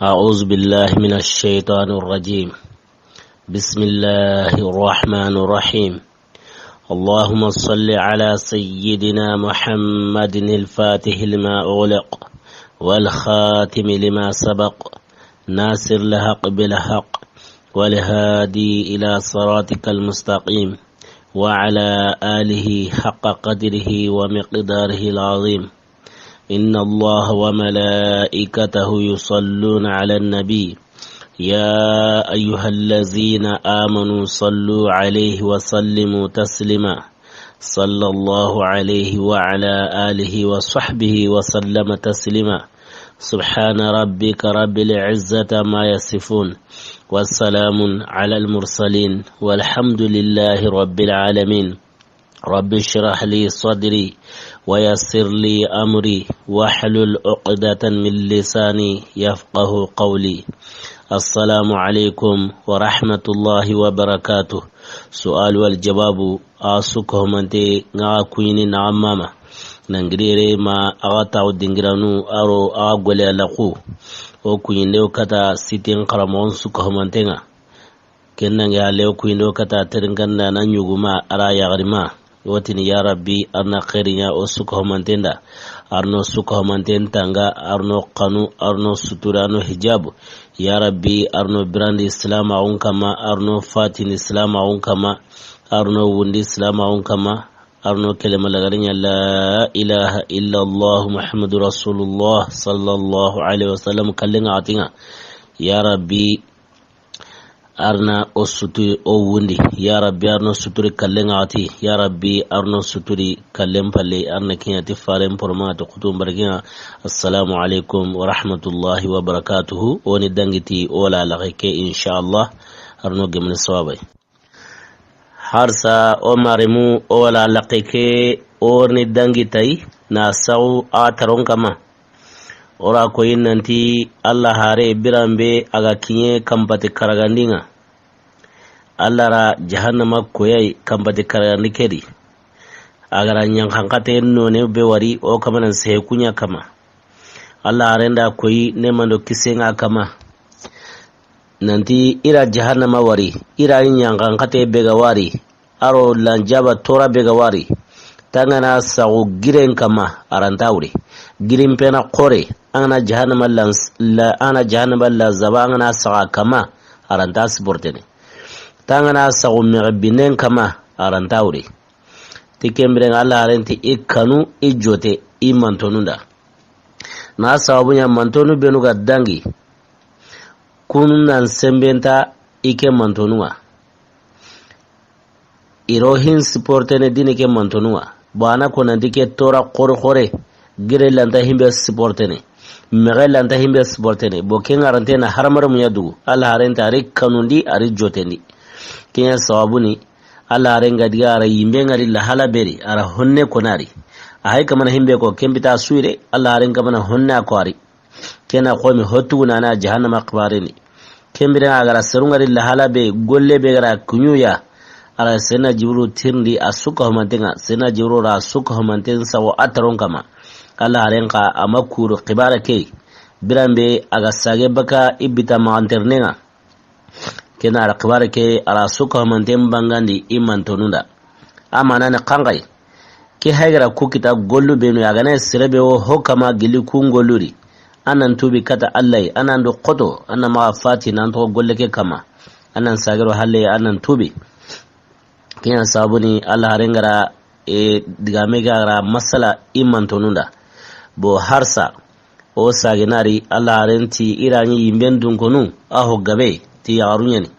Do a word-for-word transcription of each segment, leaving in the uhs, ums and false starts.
أعوذ بالله من الشيطان الرجيم. بسم الله الرحمن الرحيم. اللهم صل على سيدنا محمد الفاتح لما أغلق والخاتم لما سبق ناصر الحق بالحق والهادي إلى صراطك المستقيم وعلى آله حق قدره ومقداره العظيم. إن الله وملائكته يصلون على النبي، يا أيها الذين آمنوا صلوا عليه وسلموا تسليما. صلى الله عليه وعلى آله وصحبه وسلم تسليما. سبحان ربك رب العزة عما يصفون، وسلام على المرسلين، والحمد لله رب العالمين. رب اشرح لي صدري ويسر لي أمري واحلل عقدة من لساني يفقه قولي. السلام عليكم ورحمة الله وبركاته. سؤال والجواب. A su kahumante ŋa ga kuɲini na xa mama. Nangirere ma a ga taxu dingiranu aro a ga gole a laxu. O kuɲinde o kata siten xaramoxon su kahumante ŋa. Ken nange halle o kuɲinde o kata terinkanda na ɲuguma ara yaxarima. Wotini ya Rabbi, arna xeeriɲa o su kahumanten da. Arno su kahumanten tanga, arno xanu, arno suturi, arno hijabu. Ya Rabbi, arno birandi silamaxun kama, arno fatini silamaxun kama, arno wundi silamaxun kama, arno kelema lagariɲa la ilaha illallah Muhammadu Rasulullah sallallahu alaihi wasallam kallen ŋa xa ti ŋa. Ya Rabbi, arna o sutu o wundi. Ya Rabbi, arno suturi kallen ŋa xa ti. Ya Rabbi, arno suturi kallen palle, arna kiɲa ti faren porma ti kutu barkiya. Assalamu alaikum wa rahmatullahi wa barakatuhu. O ni dangiti o wa laxe ke, inshallah. Arno gemni sawabay. Harsa o marimu o wa laxe ke, o ni dangi tay na saw a taron kama. O ra koyi nanti Allah hare biranbe a ga kiɲe kampati karagandi ŋa. Allah ra jahannama koyay kampati karagandi keri. A ga ra ɲanxanxate none be wari o kamanan sehe kuɲa kama. Allah haren da koyi nemando kisen ŋa kama. Nanti i ra jahannama wari, i ra ɲanxanxate be ga wari, aro lanjaba tora be ga wari. Tangana saxu giren kama, aranta wure. Girin pena xore, angana jahannama lan, la, angana jahannama la zaba, angana saxa kama, aranta supportene. Tangana saxu mexe binen kama, aranta wure. Ti ken biren ŋa Allah haren ti i kanu, i jote, i mantonun da. Na sababu ɲa mantonu benu ga dangi. Kunu nan sembenta i ke mantonu ŋa. I ro hin supportene dini ke mantonu ŋa. Bo a na ko nanti ke tora xore xore. Gire lanta himbe supportene. Mexe lanta himbe supportene. Bo ke ŋarante na haramare muɲa dugu. Allah haren ti a ri kanundi, a ri jotendi. Ken ɲa sababu ni, Allah haren ga diga a ra yimbe ŋari lahala beri, a ra honne konari. A hay kamana himbe ko kembita suire, Allah haren kamana honne a ko ari. Kena xomi hotugu nana jahannama xibarini. Kembire a ga ra seru ŋari lahala be, golle be ga ra kuɲuya. A ra sena Jibrilu tirindi a su kahumanten ŋa, sena Jibrilu ra a su kahumanten sawo a taron kama. Allah haren xa a ma kuru xibara ke. Biranbe a ga sage baka i bita maxanternen ŋa. Kena a ra xibara ke, a ra su kahumanten bangandi i mantonun da. A mana ni xanxay. Ke hay ga ra ku kita gollu benu ya ga na sere be wo ho kama gili kun golluri. An nan tubi kata Allah yi, an nan do xoto, an nan maxa fati nan to golle ke kama. An nan sagero halle, an nan tubi. Ken ɲa sababu ni Allah haren ga ra, e, digame ga ra masala i mantonun da. Bo harsa, o sage nari Allah haren ti i ra ɲi yimben dunkonu, a ho gabe, ti yaxaru ɲa ni.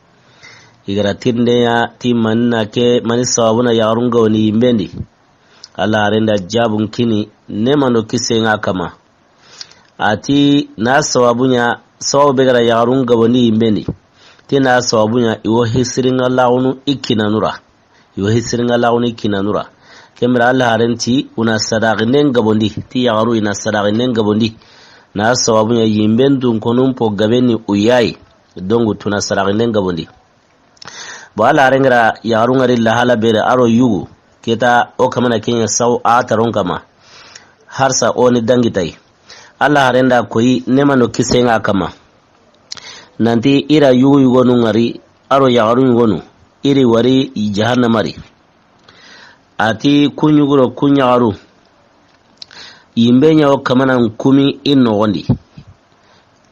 I ga ra tirinde ya ti mani na ke, mani sababu na yaxarun ga woni yimben di. Allah haren da jabun kini, nemando kisen ŋa kama. A ti na sababu ɲa, sababu be ga ra yaxarun gabondi yimben di. Ti na sababu ɲa i wo hisirin ŋa laxunu i kinanu ra. I wo hisirin ŋa laxunu i kinanu ra. Kembire Allah haren ti u na sadaxinden gabondi. Ti yaxaru i na sadaxinden gabondi. Na sababu ɲa yimben dunkonun po gabe ni u yayi. Dongu tu na sadaxinden gabondi. Bo Allah haren ga ra yaxarun ŋari lahala bere a ro yugu. Keta o kamana ken ɲa saw a taron kama. Harsa o ni dangi tay. Allah haren da koyi nemando kisen ŋa kama. Nanti i ra yugu yugonu ŋari, a ro yaxaru yugonu, i ri wari jahannama ri. A ti ku yugu ro ku yaxaru, yinbe ɲa wo kamanan kumi i noxon di.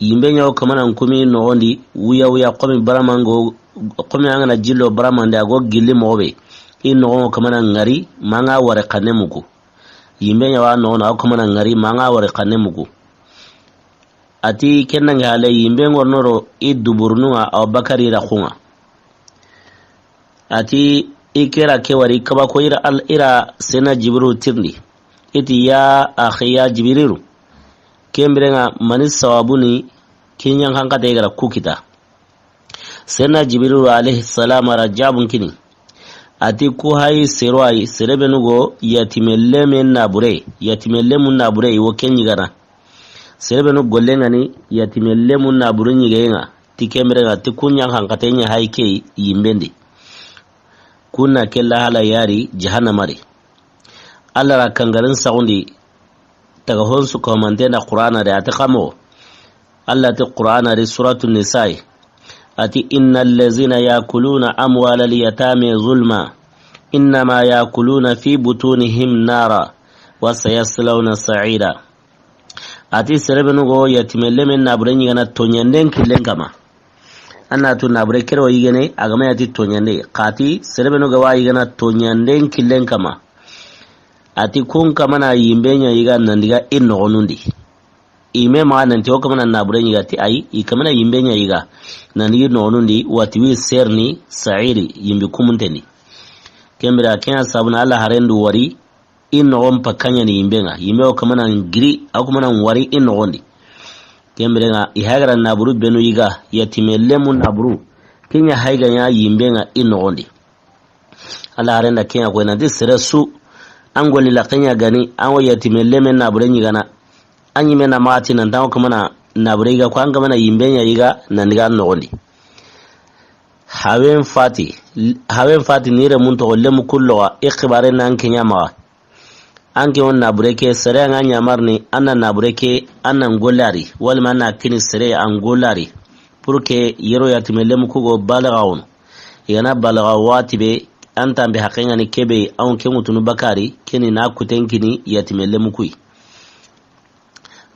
Yinbe ɲa wo kamanan kumi i noxon di, wuya wuya, xomi baramango, xomi an ga na jillo baramande, a go gilli moxo be, i noxon wo kamanan ŋari, ma an ga wari xanne mugu. Yinbe ɲa wa noxon, a wo kamanan ŋari, ma an ga wari xanne mugu. A ti ken dangi hale, yinbe ŋa ro no ro i duburunu ŋa, a wo bakari ra xu ŋa. A ti i ke ra ke wari kaba ko i ra al-, i ra Sena Jibrilu tirindi. I ti ya axi ya Jibrilu. Ken biren ŋa mani sababu ni ken ɲa xanxate ga ra ku kita. Sena Jibrilu alayhi salam a ra jaabun kini. A ti ku hayi sero ayi, sere benu go yatime leme nabure, yatime lemu nabure, i wo ken ɲigana. Sere benu golle ŋa ni yatime lemu nabure ɲigeyen ŋa, ti ken biren ŋa, ti ku ɲa xanxate ɲa hayi ke yinben di. Ku na ke lahala yari jahannama ri. Alla ra kangarin saxundi taga honsu ko mante na Qur'ana de, a ti xa mo. Alla ti Qur'ana de, Suratu Nisa'i. A ti, "Inna allazina yakuluna amwala al-yatame zulma, innama yakuluna fi butunihim nara, wa sayaslawna sa'ira." A ti sere benu go yatime leme nabure ɲigana toɲanden killen kama. An na tu nabure kero yigene, a ga ma ya ti toɲande. Xa ti sere benu ga wa yigana toɲanden killen kama. A ti kun kamana yinbe ɲa yiga nan diga i noxonun di. I me maxa nanti o kamana nabure ɲiga ti ayi, i kamana yinbe ɲa yiga nan diga i noxonun di, wati wi serni sa'iri yinbi kumunten di. Ken bire ken ɲa sabuna Alla haren du wari i noxon pakka ɲa ni yinbe ŋa. Yinbe o kamana giri, a kamana wari i noxon di. Ken bire ŋa i hagara naburu benu yiga, yatime lemu naburu. Ken ɲa hayi ga ɲa yinbe ŋa i noxon di. Alla haren da ken ɲa ko nanti sere su, an golli la ken ɲa gani, an wo yatime leme nabure ɲigana. An ɲime na maxa ti nan ta an wo kamana nabure yiga, ko an kamana yinbe ɲa yiga nan diga an noxon di. Hawen fati, hawen fati ni remun toxo lemu kulloxa, i xibare nan ke ɲa maxa. An ke wo nabure ke, sere an ga ɲamarni, an na nabure ke, an na gollari, walima an na kini sere an gollari. Pour que yero yatime lemu ku go balaga wono. I ga na balaga wati be, an tambe haqqen ŋa ni kebe, an ke ŋutunu bakari, keni na kuten kini yatime lemu kuyi.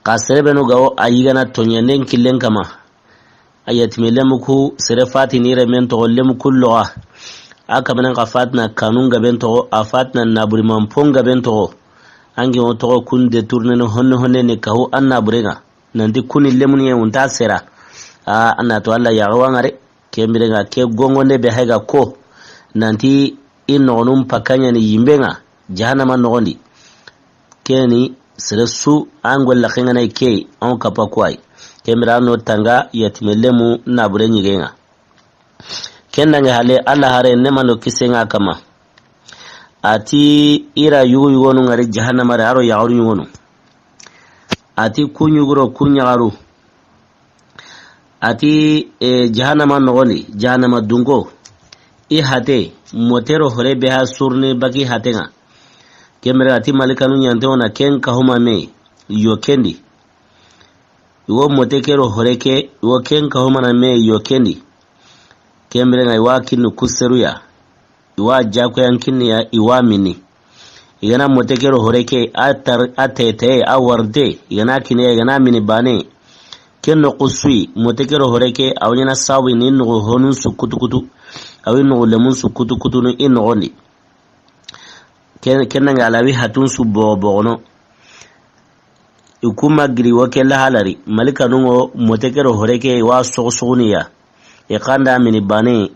Xa sere benu ga wo a yigana toɲanden killen kama. A yatime lemu ku sere fati ni remen toxo lemu kulloxa. A kamanen xa fatina kanun gaben toxo, a fatina naburimanpon gaben toxo. An ke wo toxo kun detournene honne honne ne kahu an nabure ŋa. Nanti kuni lemuni ye wunta sera. A, an na to Alla yaxe wa ŋa re. Ken bire ŋa ke gongonde be hayi ga ko. Nanti i noxonun pakka ɲa ni yinbe ŋa. Jahannama noxon di. Keni sere su an golla xengana ke an kappa kuwai. Ken bire an no tanga yatime lemu nabure ɲigen ŋa. Ken dange hale Alla hare ne mando kisen ŋa kama. A ti i ra yugu yugonu ŋari jahannama re a ro yaxaru yugonu. A ti ku yugu ro ku yaxaru. A ti, e, jahannama noxon di, jahannama dunko. I hate, motero hore be ha surni baki haten ŋa. Ken bire a ti malikanu ɲante wona ken kahuma me yo ken di. I wo mote kero hore ke, i wo ken kahumana me yo ken di. Ken bire ŋa i wa kinni ku seru ya. I wa jakoyan kinni ya, i wa mini. I ga na mote kero hore ke, a tar-, a tete, a warde, i ga na kini ya, i ga na mini bane. Ken noxu su yi, mote kero hore ke, a wo ɲaana sabu ni noxu honun su kutu kutu. A wo noxu lemun su kutu kutu ni i noxon di. Ken, ken dange a lawi hatun su boxo boxono. I kuma giri wo ke lahalari. Malikanun ŋo mote kero hore ke wa soxo soxoni ya. I xanda mini bane.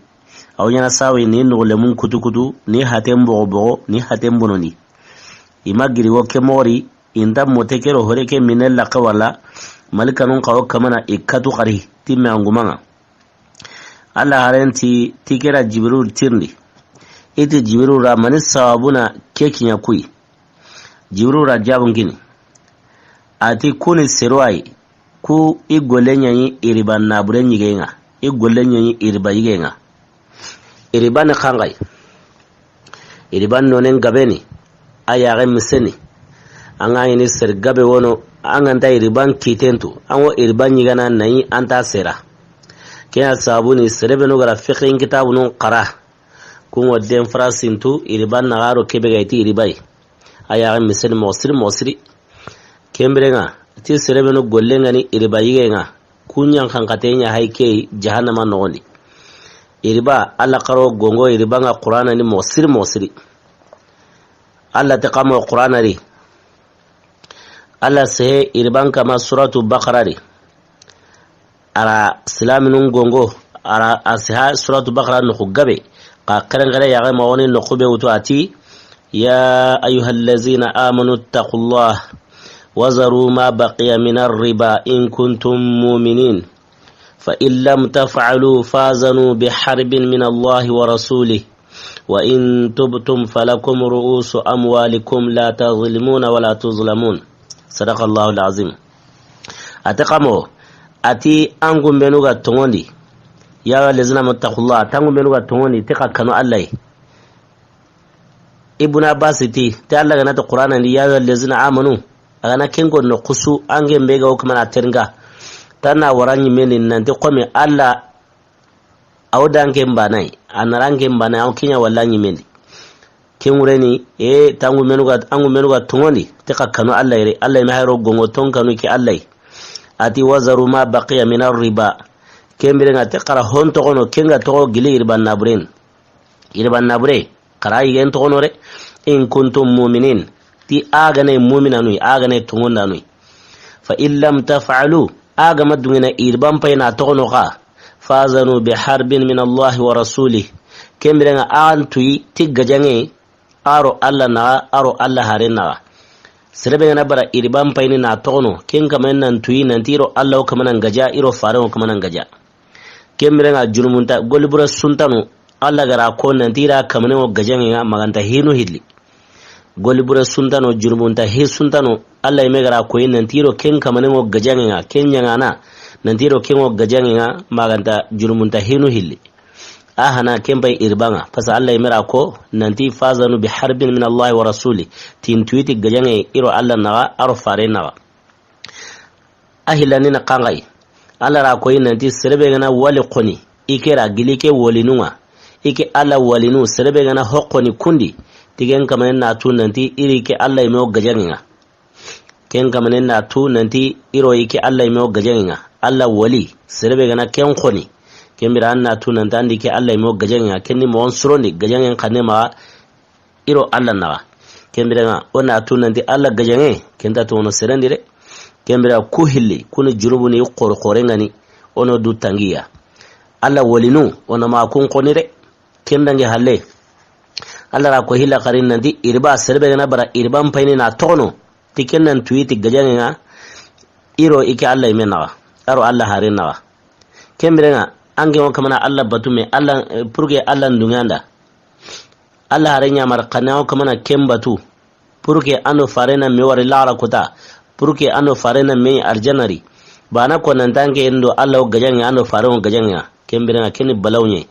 A wo ɲaana sawi ni noxu lemun kutu kutu, ni haten boxo boxo, ni haten bonondi. I ma giri wo ke moxori, i nta mote kero hore ke mine laxe wala. Malikanun xa wo kamana i katu xari, timme angumaŋa. Alla haren ti, ti kera Jibril tirindi. I ti Jibril ra mani sababuna ke kiɲa kuyi. Jibril ra jabun kini. A ti kuni seru ayi, ku i golle ɲaɲi iriba nabure ɲigen ŋa. I golle ɲaɲi iriba yigen ŋa. Iriba ni xanxayi. Iriban nonen gabeni, a yaxe miseni. An ga ɲini seri gabe wono, an ga nta iriban kiten tu, an wo iriban ɲigana nayi an ta sera. Ke ya sabu ni sere be nu ga ra fiqhin kitabunun xara. Kun ŋa den farasintu iriba na ga ro ke be ga i ti iriba yi. A ya ga misali moxo siri moxo siri. Ken biren ŋa, ti sere be nu gollen ŋa ni iriba yige ŋa. Kun ɲa n xanxate ɲa hay ke jahannama noxon di. Iriba, Alla xaro gongo iriba ŋa Qur'ana ni moxo siri moxo siri. Alla ti xa mo Qur'ana ri. Alla sehe iriban kama suratu Baqara ri. A ra silaminun gongo, a ra a seha suratu Baqara noxu gabe. Xa keren kere ya ga ma woni noxu be wutu a ti, يا أيها الذين آمنوا اتقوا الله وذروا ما بقي من الربا إن كنتم مؤمنين فإن لم تفعلوا فأذنوا بحرب من الله ورسوله وإن تبتم فلكم رؤوس أموالكم لا تظلمون ولا تظلمون. صدق الله العظيم. A ti xa mo, a ti an gunbenu ga tonŋundi. يا أيها الذين آمنوا اتقوا الله, a ti an gunbenu ga tonŋundi, ti xa kanu Alla yi. Ibn Abbas ti, ti Alla ga na ti Qur'ana ndi, يا أيها الذين آمنوا, a ga na ken ko noxu su, an ge be ga o kuma na terinka. Tanna wara ɲimen di nanti xomi Alla, a wo da an ke n bana yi, a na ra an ke n bana yi, a wo ke ɲa walla ɲimen di. Ken wure ni, e, ti an gunbenu ga, an gunbenu ga tonŋundi, ti xa kanu Alla yi re, Alla yi me hayro gongo ton kanu ke Alla yi. A ti, وذروا ما بقي من الربا. Ken biren ŋa ti xa ra hon toxono, ken ga toxo gili iriba na buren. Iriba na bure, xa ra yigen toxono re. إن كنتم مؤمنين. Ti a ga na mu'minanu yi, a ga na tonŋundanu yi. فإن لم تفعلوا, a ga ma duŋe na iriban pay na toxono xa. فأذنوا بحرب من الله ورسوله. Ken biren ŋa an tuyi ti gajaŋe, a ro Alla naxa, a ro Alla haren naxa. Sere be ga na bara iriban payini na toxono, ken kamanen nan tuyi nanti i ro Alla wo kamanan gaja, i ro faren wo kamanan gaja. Ken biren ŋa junumunta, golli bure suntanu, Alla ga ra ko nanti i ra kamanen wo gajaŋe ŋa ma ga nta hinu hilli. Golli bure suntanu, junumunta hi suntanu, Alla yi me ga ra ko yi nanti i ro ken kamanen wo gajaŋe ŋa, ken ɲaŋana, nanti i ro ken wo gajaŋe ŋa ma ga nta junumunta hinu hilli. A hana ken pay iriba ŋa, parce que Alla yi me ra ko nanti فأذنوا بحرب من الله ورسوله, ti n tuyi ti gajaŋe i ro Alla naxa, a ro faren naxa. A hillandi na xanxayi. Alla ra ko yi nanti sere be ga na wali xoni, i ke ra gili ke walinun ŋa. I ke Alla walinu, sere be ga na ho xoni kun di, ti ken kamanen na tu nanti i ri ke Alla yi me wo gajaŋe ŋa. Ken kamanen na tu nanti i ro i ke Alla yi me wo gajaŋe ŋa. Alla wali, sere be ga na ken xoni. Ken biren an na tu nanti an di ke Alla yi me wo gajaŋe ŋa. Ken ni moxon surondi, gajaŋen xanne maxa i ro Alla naxa. Ken biren ŋa, o na tu nanti Alla gajaŋe, ken nta toxono seren di re. Ken biren ku hilli, ku ni junubuni xore xore ŋa ni, o no du tangiya. Alla walinu, o na ma kun xoni re. Ken dangi halle. Alla ra ko hilla xarin nanti iriba, sere be ga na bara iriban payini na toxono. Ti ken nan tuyi ti gajaŋe ŋa, i ro i ke Alla yi me naxa, a ro Alla haren naxa. Ken biren ŋa, an ke wo kamana Alla batu me, Alla, eh, pour que Alla n duŋe an da. Alla haren ɲa mara xanne wo kamana ken batu. Pour que an do faren na me wari laxara kota. Pour que an do faren na me arjanna ri. Bana ko nanti an ke n do Alla wo gajaŋe, an do faren wo gajaŋe. Ken biren ŋa ken ni balaw ɲa.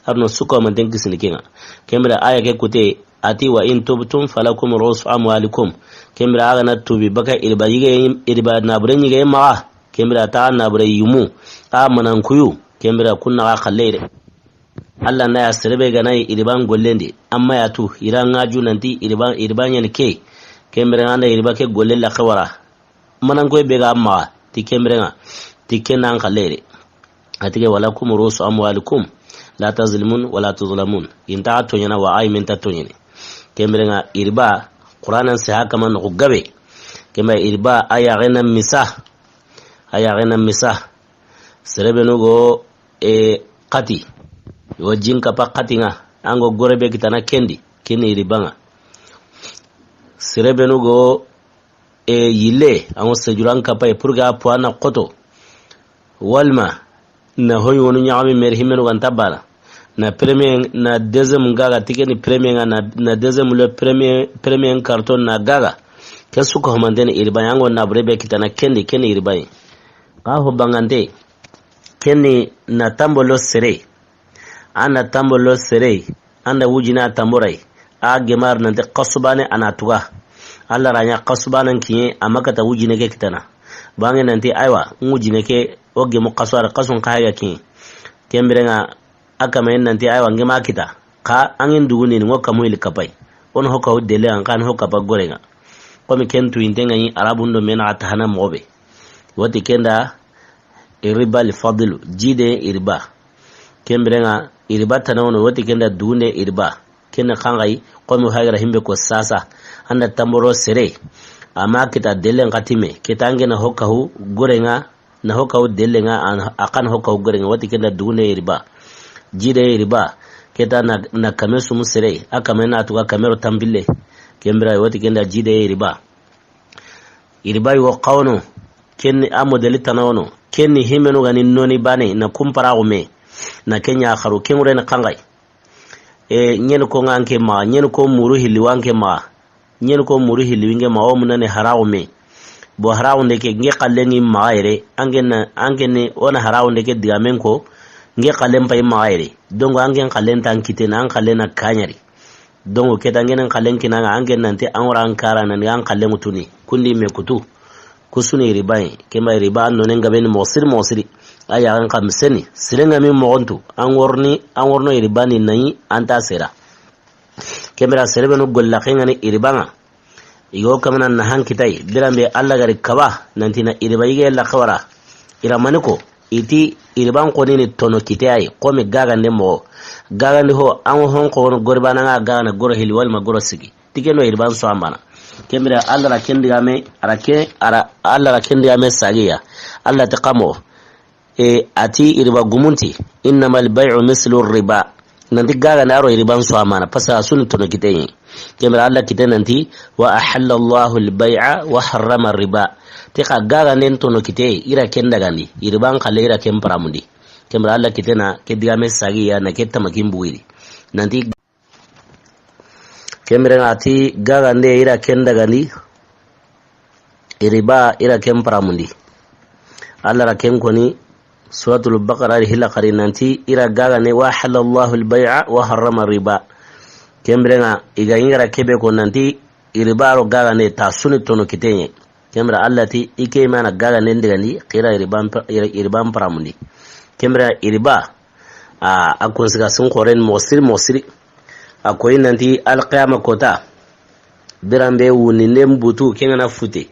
Arno suko man ten kisini ken ŋa. Ken biren aya ke kute, a ti, وإن تبتم فلكم رؤوس أموالكم. Ken biren a ga na tubi baka iriba yige, iriba na bure yige maxa. Ken biren a ta na bure yumu. A manankuyu. Ken biren kun na ga xalle yi re. Alla na ya sere be ga na yi iriban gollen di. Amma ya tu, i ra ŋa ju nanti iriba, iriba ɲa ni ke. Ken biren an da iriba ke golle la xawara. Manankoy be ga maxa, ti ken biren ŋa, ti ken nan xalle yi re. A ti ke, ولكم رؤوس أموالكم لا تظلمون ولا تظلمون. I nta toɲana wa a yi me nta toɲene. Ken biren ŋa iriba, Qur'anan seha kama noxu gabe. Ken biren iriba, a ya ga na misa. A ya ga na misa. Sere be nu go, e, xati. Wo jin kapa xati ŋa. An go gore be kitana ken di. Ken ni iriba ŋa. Sere be nu go, e, yille, an go sejuran kapa yi pour que a po a na xoto. Walma, na hoy wonu ɲaxami meri himenu ga nta bana. Na premier, na deuxième gaga, ti ken ni premier ŋa, na, na deuxième le premier, premier carton na gaga. Ke su ko homanteni iriba ɲa, an go na bure be kitana ken di, ken ni iriba ɲa. Xa ho bangante, ken ni na tambolo sere. An na tambolo sere, an da wujina tamboray. A gemar nanti xasu bane a na tuga. Alla ra ɲa xasu banan kiɲe, a ma kata wujine ke kitana. Bange nanti, aywa, n wujine ke, o gemu xasu, a ra xasun xa ga kiɲe. Ken biren ŋa, a kame nanti, aywa, n ke ma kita. Xa an ŋa n dugundi ni, n ŋa kamu hili kapay. O na ho kahu delle ŋa, xa na ho kapa gore ŋa. Komi ken tu inte ŋa ni Arabun do me na a ta hana moxo be. Wati ken da riba li fadlu, jide riba. Ken biren ŋa riba tana wono, wati ken da dugunde riba. Ken na xanxayi, komi hagara himbe ko sasa. An da tamboro sere. A ma kita delle ŋa ti me. Kita an ke na ho kahu gore ŋa, na ho kahu delle ŋa, an, a xa na ho kahu gore ŋa, wati ken da dugunde riba. Jide riba. Kita na, na kame sumu sere. A kame na tuga kamero tambille. Ken bira wati ken da jide riba. Riba yo xa wono, ken ni a modeli tana wono, ken ni himenu ga ni noni bane, na kumpara gume, na ken ɲa xaru, ken ŋure ni xanxayi. E, ɲeni ko ŋa n ke maxa, ɲeni ko muru hilli wa n ke maxa, ɲeni ko muru hilli wi n ke maxa, o munani haraxu me. Bo haraxunde ke, n ke xalle ŋi maxa yere, an ke na, an ke ni, o na haraxunde ke digamen ko, n ke xallen pay maxa yere. Donc, an ke xallen tan kitena, an xallen na kaɲari. Donc, keta n ke na xallen kinaŋa, an ke nanti an wara an kara nan an xallen ŋutuni. Kundi me kutu. Kusuni riba yi. Kemba riba an nonen gabe ni moxo siri moxo siri. A yaxen xa miseni. Siren ga mi moxontu. An worni, an worno riba ni nayi an ta sera. Kembira serebenu golla xengani riba ŋa. I go kamana na han kitayi, biran be Alla gari kaba, nanti na riba yige la xawara. Ira maniko, iti riban koni ni tono kitayi, komi gagande mo. Gagande ho, an hon ko wono gori bana ŋa gagana goro hili walma goro sigi. Tikeno riban so ambana. Kembira Alla ra ken digame, ara ke, ara, Alla ra ken digame sagiya. Alla te kamo. E, ati riba gumunti, "Innamal bay'u mislu riba." Nanti gagande a ro riban so amana, parce que a suni tono kiteyi. Kembira Alla kite nanti, "Wa ahalla Allahu al-bay'a wa harrama riba." Te xa gagande tono kite, ira ken dagandi, riban xalle ira ken paramundi. Kembira Alla kite na, ke digame sagiya na ke tamakin buwiri. Nanti Kembira ŋa ati gagande ira ken dagandi, riba ira ken paramundi. Alla ra ken koni, Suratul Baqara ri hila xari nanti ira gagande, "Wa ahalla Allahu al-bay'a wa harrama riba." Kembira ŋa i ga ingara kebe ko nanti riba ro gagande ta suni tono kiteyi. Kembira Alla ti, i ke mana gagande ndigandi, xira riban, riban paramundi. Kembira riba, a, a konsiga sun xoren moxo siri, moxo siri. A koyi nanti alqiyama kota. Biran be wuni nden butu, ken ga na fute.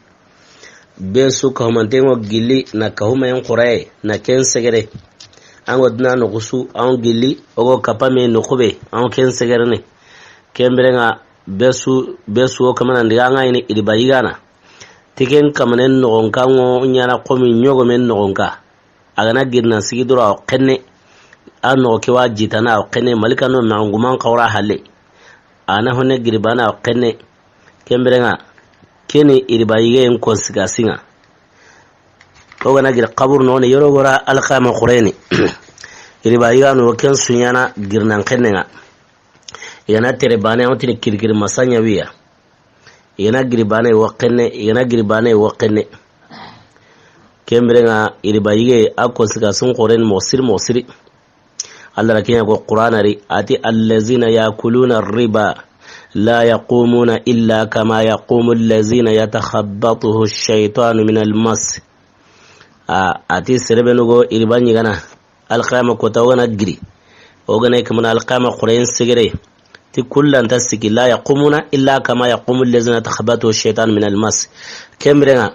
Be su kahumanten ŋo gilli, na kahumayen xoraye, na ken segere. An go duna no kusu, an gilli, o go kapame no kube, an ken segere ne. Kembira ŋa be su, be su o kamana ndiga ŋa ini riba yigana. Tiken kamanen noxon ka ŋo ɲana komi ɲogomen noxon ka. A ga na girina sigi doro a wo xenne. A noxo ke wa jitana a wo xenne. Malika no maxanguman xawra halle. A na honne giri bana a wo xenne. Kembira ŋa, keni riba yigen konsiga siŋa. O ga na giri xaburu no ne yoro gora alqiyama xureni. Riba yiganu ken suɲana girinan xenne ŋa. I ga na tere bane, a wo tini kirikiri masaɲa wiya. I ga na giri bane wo xenne, i ga na giri bane wo xenne. Kembira ŋa riba yige a konsiga sun xoren moxo siri, moxo siri. Alla ra kiɲa ko Qur'ana ri, ati, "Allazina yakuluna riba la yaqumuna illa kama yaqumu allazina yatakhabbatuhu ash-shaytanu min al-mas." A, ati serebenu go riba ɲigana. Alqiyama kota o ga na giri. O ga na kamana alqiyama xoren segere. Ti kullan ta siki, "La yaqumuna illa kama yaqumu allazina yatakhabbatuhu ash-shaytanu min al-mas." Kembira ŋa,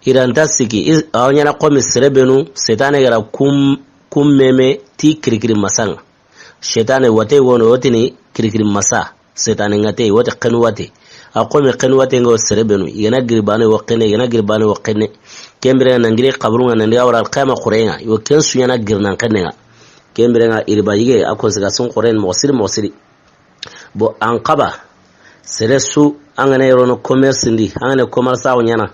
i ra nta siki, i, a wo ɲana komi serebenu, setane gara kum, kum meme ti kirikiri masaŋa. Setane wate wono, wotini kirikiri masa. Setane ŋa te, wote xenu wate. A komi xenu wate ŋa wo serebenu, i ga na giri bane wo xenne, i ga na giri bane wo xenne. Kembira ŋa na giri xaburu ŋa na ndiga wara alqiyama xure ŋa, i wo ken suɲana girinan xenne ŋa. Kembira ŋa riba yige, a konsiga sun xoren moxo siri, moxo siri. Bo an xaba, sere su, an ga na yorono commerce ndi, an ga na commerce a wo ɲana.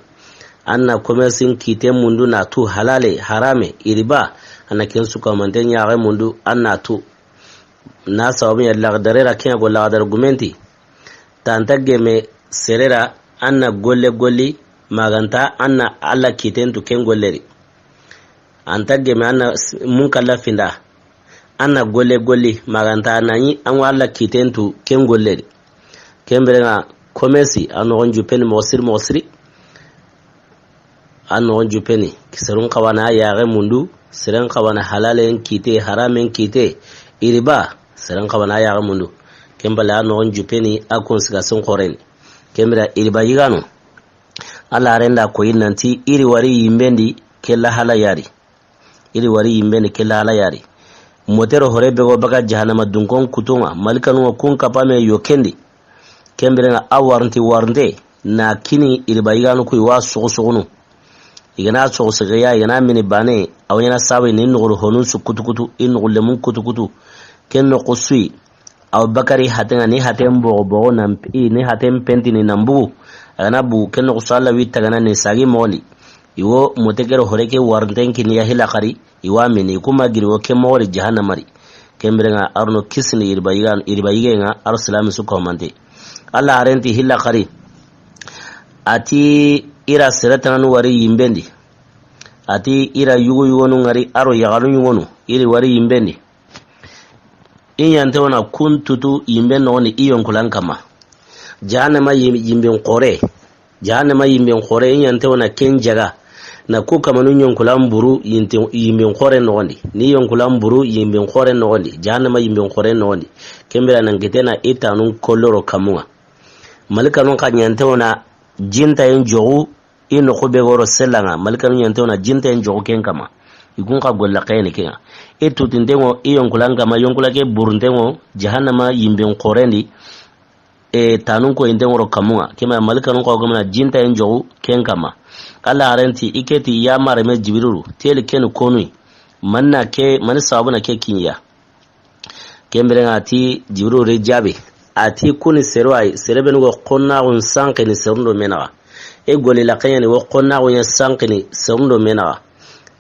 An na commerce n kite mundu na tu halale, harame, riba, an na ken su kamante ɲaxe mundu, an na tu. Na sababu ɲa laxdare ra kiɲa go laxdare gumenti. Tanta geme sere ra, an na golle golli, maganta an na Alla kiten tu ken golle ri. An ta geme an na s-, mun kalla finda. An na golle golli, maganta na ɲi an wa Alla kiten tu ken golle ri. Kembira ŋa commerce, a noxon juppeni moxo siri, moxo siri. A noxon juppeni, kiserun xawana yaxe mundu, Seren xawa na halalen kite, haramen kite, iriba, seren xawa na yaxa mundu. Ken bale a noxon juppeni, a kun siga sun xoren. Ken bira iriba yiganu. Alla haren da koyi nanti iri wari yimben di ke lahala yari. Iri wari yimben di ke lahala yari. Motero hore be go baga jahannama dunkon kutunga, malikanu kun kapame yo kendi. Ken biren ŋa a warinti warinte na kini iriba yiganu ku i wa soxo soxonu. I ga na soxo sege ya, i ga na mini bane, a wa ɲana sawe ni noxuru honun su kutukutu, i noxu lemun kutukutu. Ken noxu su yi, a wa bakari haten ŋa ni haten boxo boxo nan pi, ni haten pentini nan bugu. A ga na bugu, ken noxu su Alla wi tagana ni sagi moxon di. I wo mote kero hore ke warinten kini ya hila xari, i wa mini, i kuma giri wo ke moxo di jahannama ri. Ken biren ŋa a ro no kisini iriba yiga, iriba yige ŋa a ro silami su komante. Alla haren ti hila xari. A ti ira sere tananu wari yimben di. A ti ira yugo yugonu ŋari a ro yaxanu yugonu. Iri wari yimben di. I ɲante wona kun tutu yimben noxon di i yonkulan kama. Jahannama yim-, yimben xore. Jahannama yimben xore i ɲante wona ken jaga. Na ku kamanu yonkulan buru yinte-, yimben xore noxon di. Ni yonkulan buru yimben xore noxon di. Jahannama yimben xore noxon di. Ken bira nan kite na i tanun koloro kamun ŋa. Malikanun xa ɲante wona jintayen joxu i noxu be goro selan ŋa. Malikanun ɲante wona jintayen joxu ken kama. I kun xa golla xeyeni ken ŋa. I tutinten ŋo i yonkulan kama, yonkula ke burunten ŋo jahannama yimben xoren di. E tanun ko inte ŋoro kamun ŋa. Kema malikanun xa gamana jintayen joxu ken kama. Alla haren ti i ke ti ya mareme Jibrilu, teli keni konu yi. Manna ke, mani sababu na ke kiɲa. Ken biren ŋa a ti Jibrilu ri jaabi. A ti kuni seru ay, sere benu go xonnaxun sanqini serun do me naxa. E goli la xeɲani wo xonnaxun ɲa sanqini serun do me naxa.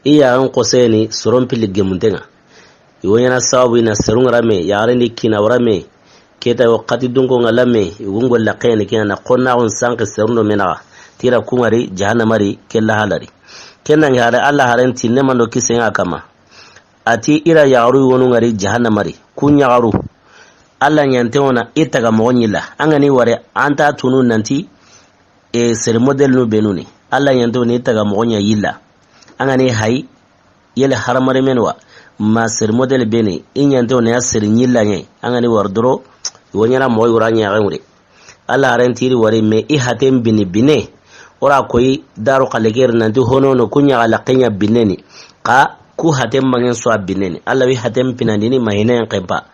I yaxen xoseni soron pilli gemunten ŋa. I wo ɲana sababu i na serun ŋa ra me, yaxaren di kina wara me. Keta wo xati dunko ŋa la me, i wo ŋo la xeɲani kina na xonnaxun sanqi serun do me naxa. Tira kun ŋari jahannama ri, ke lahala ri. Ken nangi hare, Alla haren ti ne mando kisen ŋa kama. A ti ira yaxaru wonu ŋari jahannama ri. Kun yaxaru. Alla ɲante wona i taga moxo ɲi la. An ga ni ware, an ta tunu nanti, e, sere model nu benu ni. Alla ɲante wona i taga moxo ɲa yilla. An ga ni hay, yele haramare men wa. Ma sere model beni, i ɲante wona ya sere ɲi la ɲe. An ga ni war doro, i wo ɲana moxo yura ɲaxen wure. Alla haren ti iri wari me i haten bini bine. Ora koyi daru xale ke ri nanti honono ku ɲaxa la xeɲa bineni. Xa ku haten bangen so a bineni. Alla wi haten pinandini ma hinen xempa.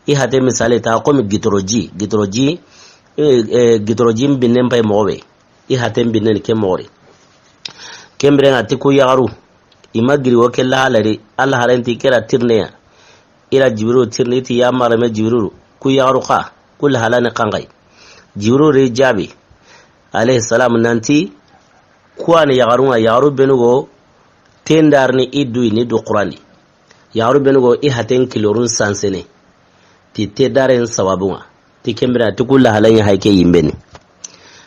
I haten misale ta komi gitoroji. Gitoroji, e, e, gitoroji binen pay moxo be. I haten bineni ke moxo ri. Ken biren ŋa ti ku yaxaru. I ma giri wo ke lahala ri, Alla haren ti kera tirneya. Ira Jibrilu tirni ti ya marame Jibrilu, ku yaxaru xa, ku lahala ni xanxay. Jibrilu ri jaabi, alayhi salam, nanti, kuwani yaxarun ŋa, yaxaru benu go, tendarni i du i ni du Qurani. Yaxaru benu go, i haten kilorun sansene. Ti tedaren sababun ŋa. Ti ken bira, ti ku lahala ɲa hay ke yimbeni.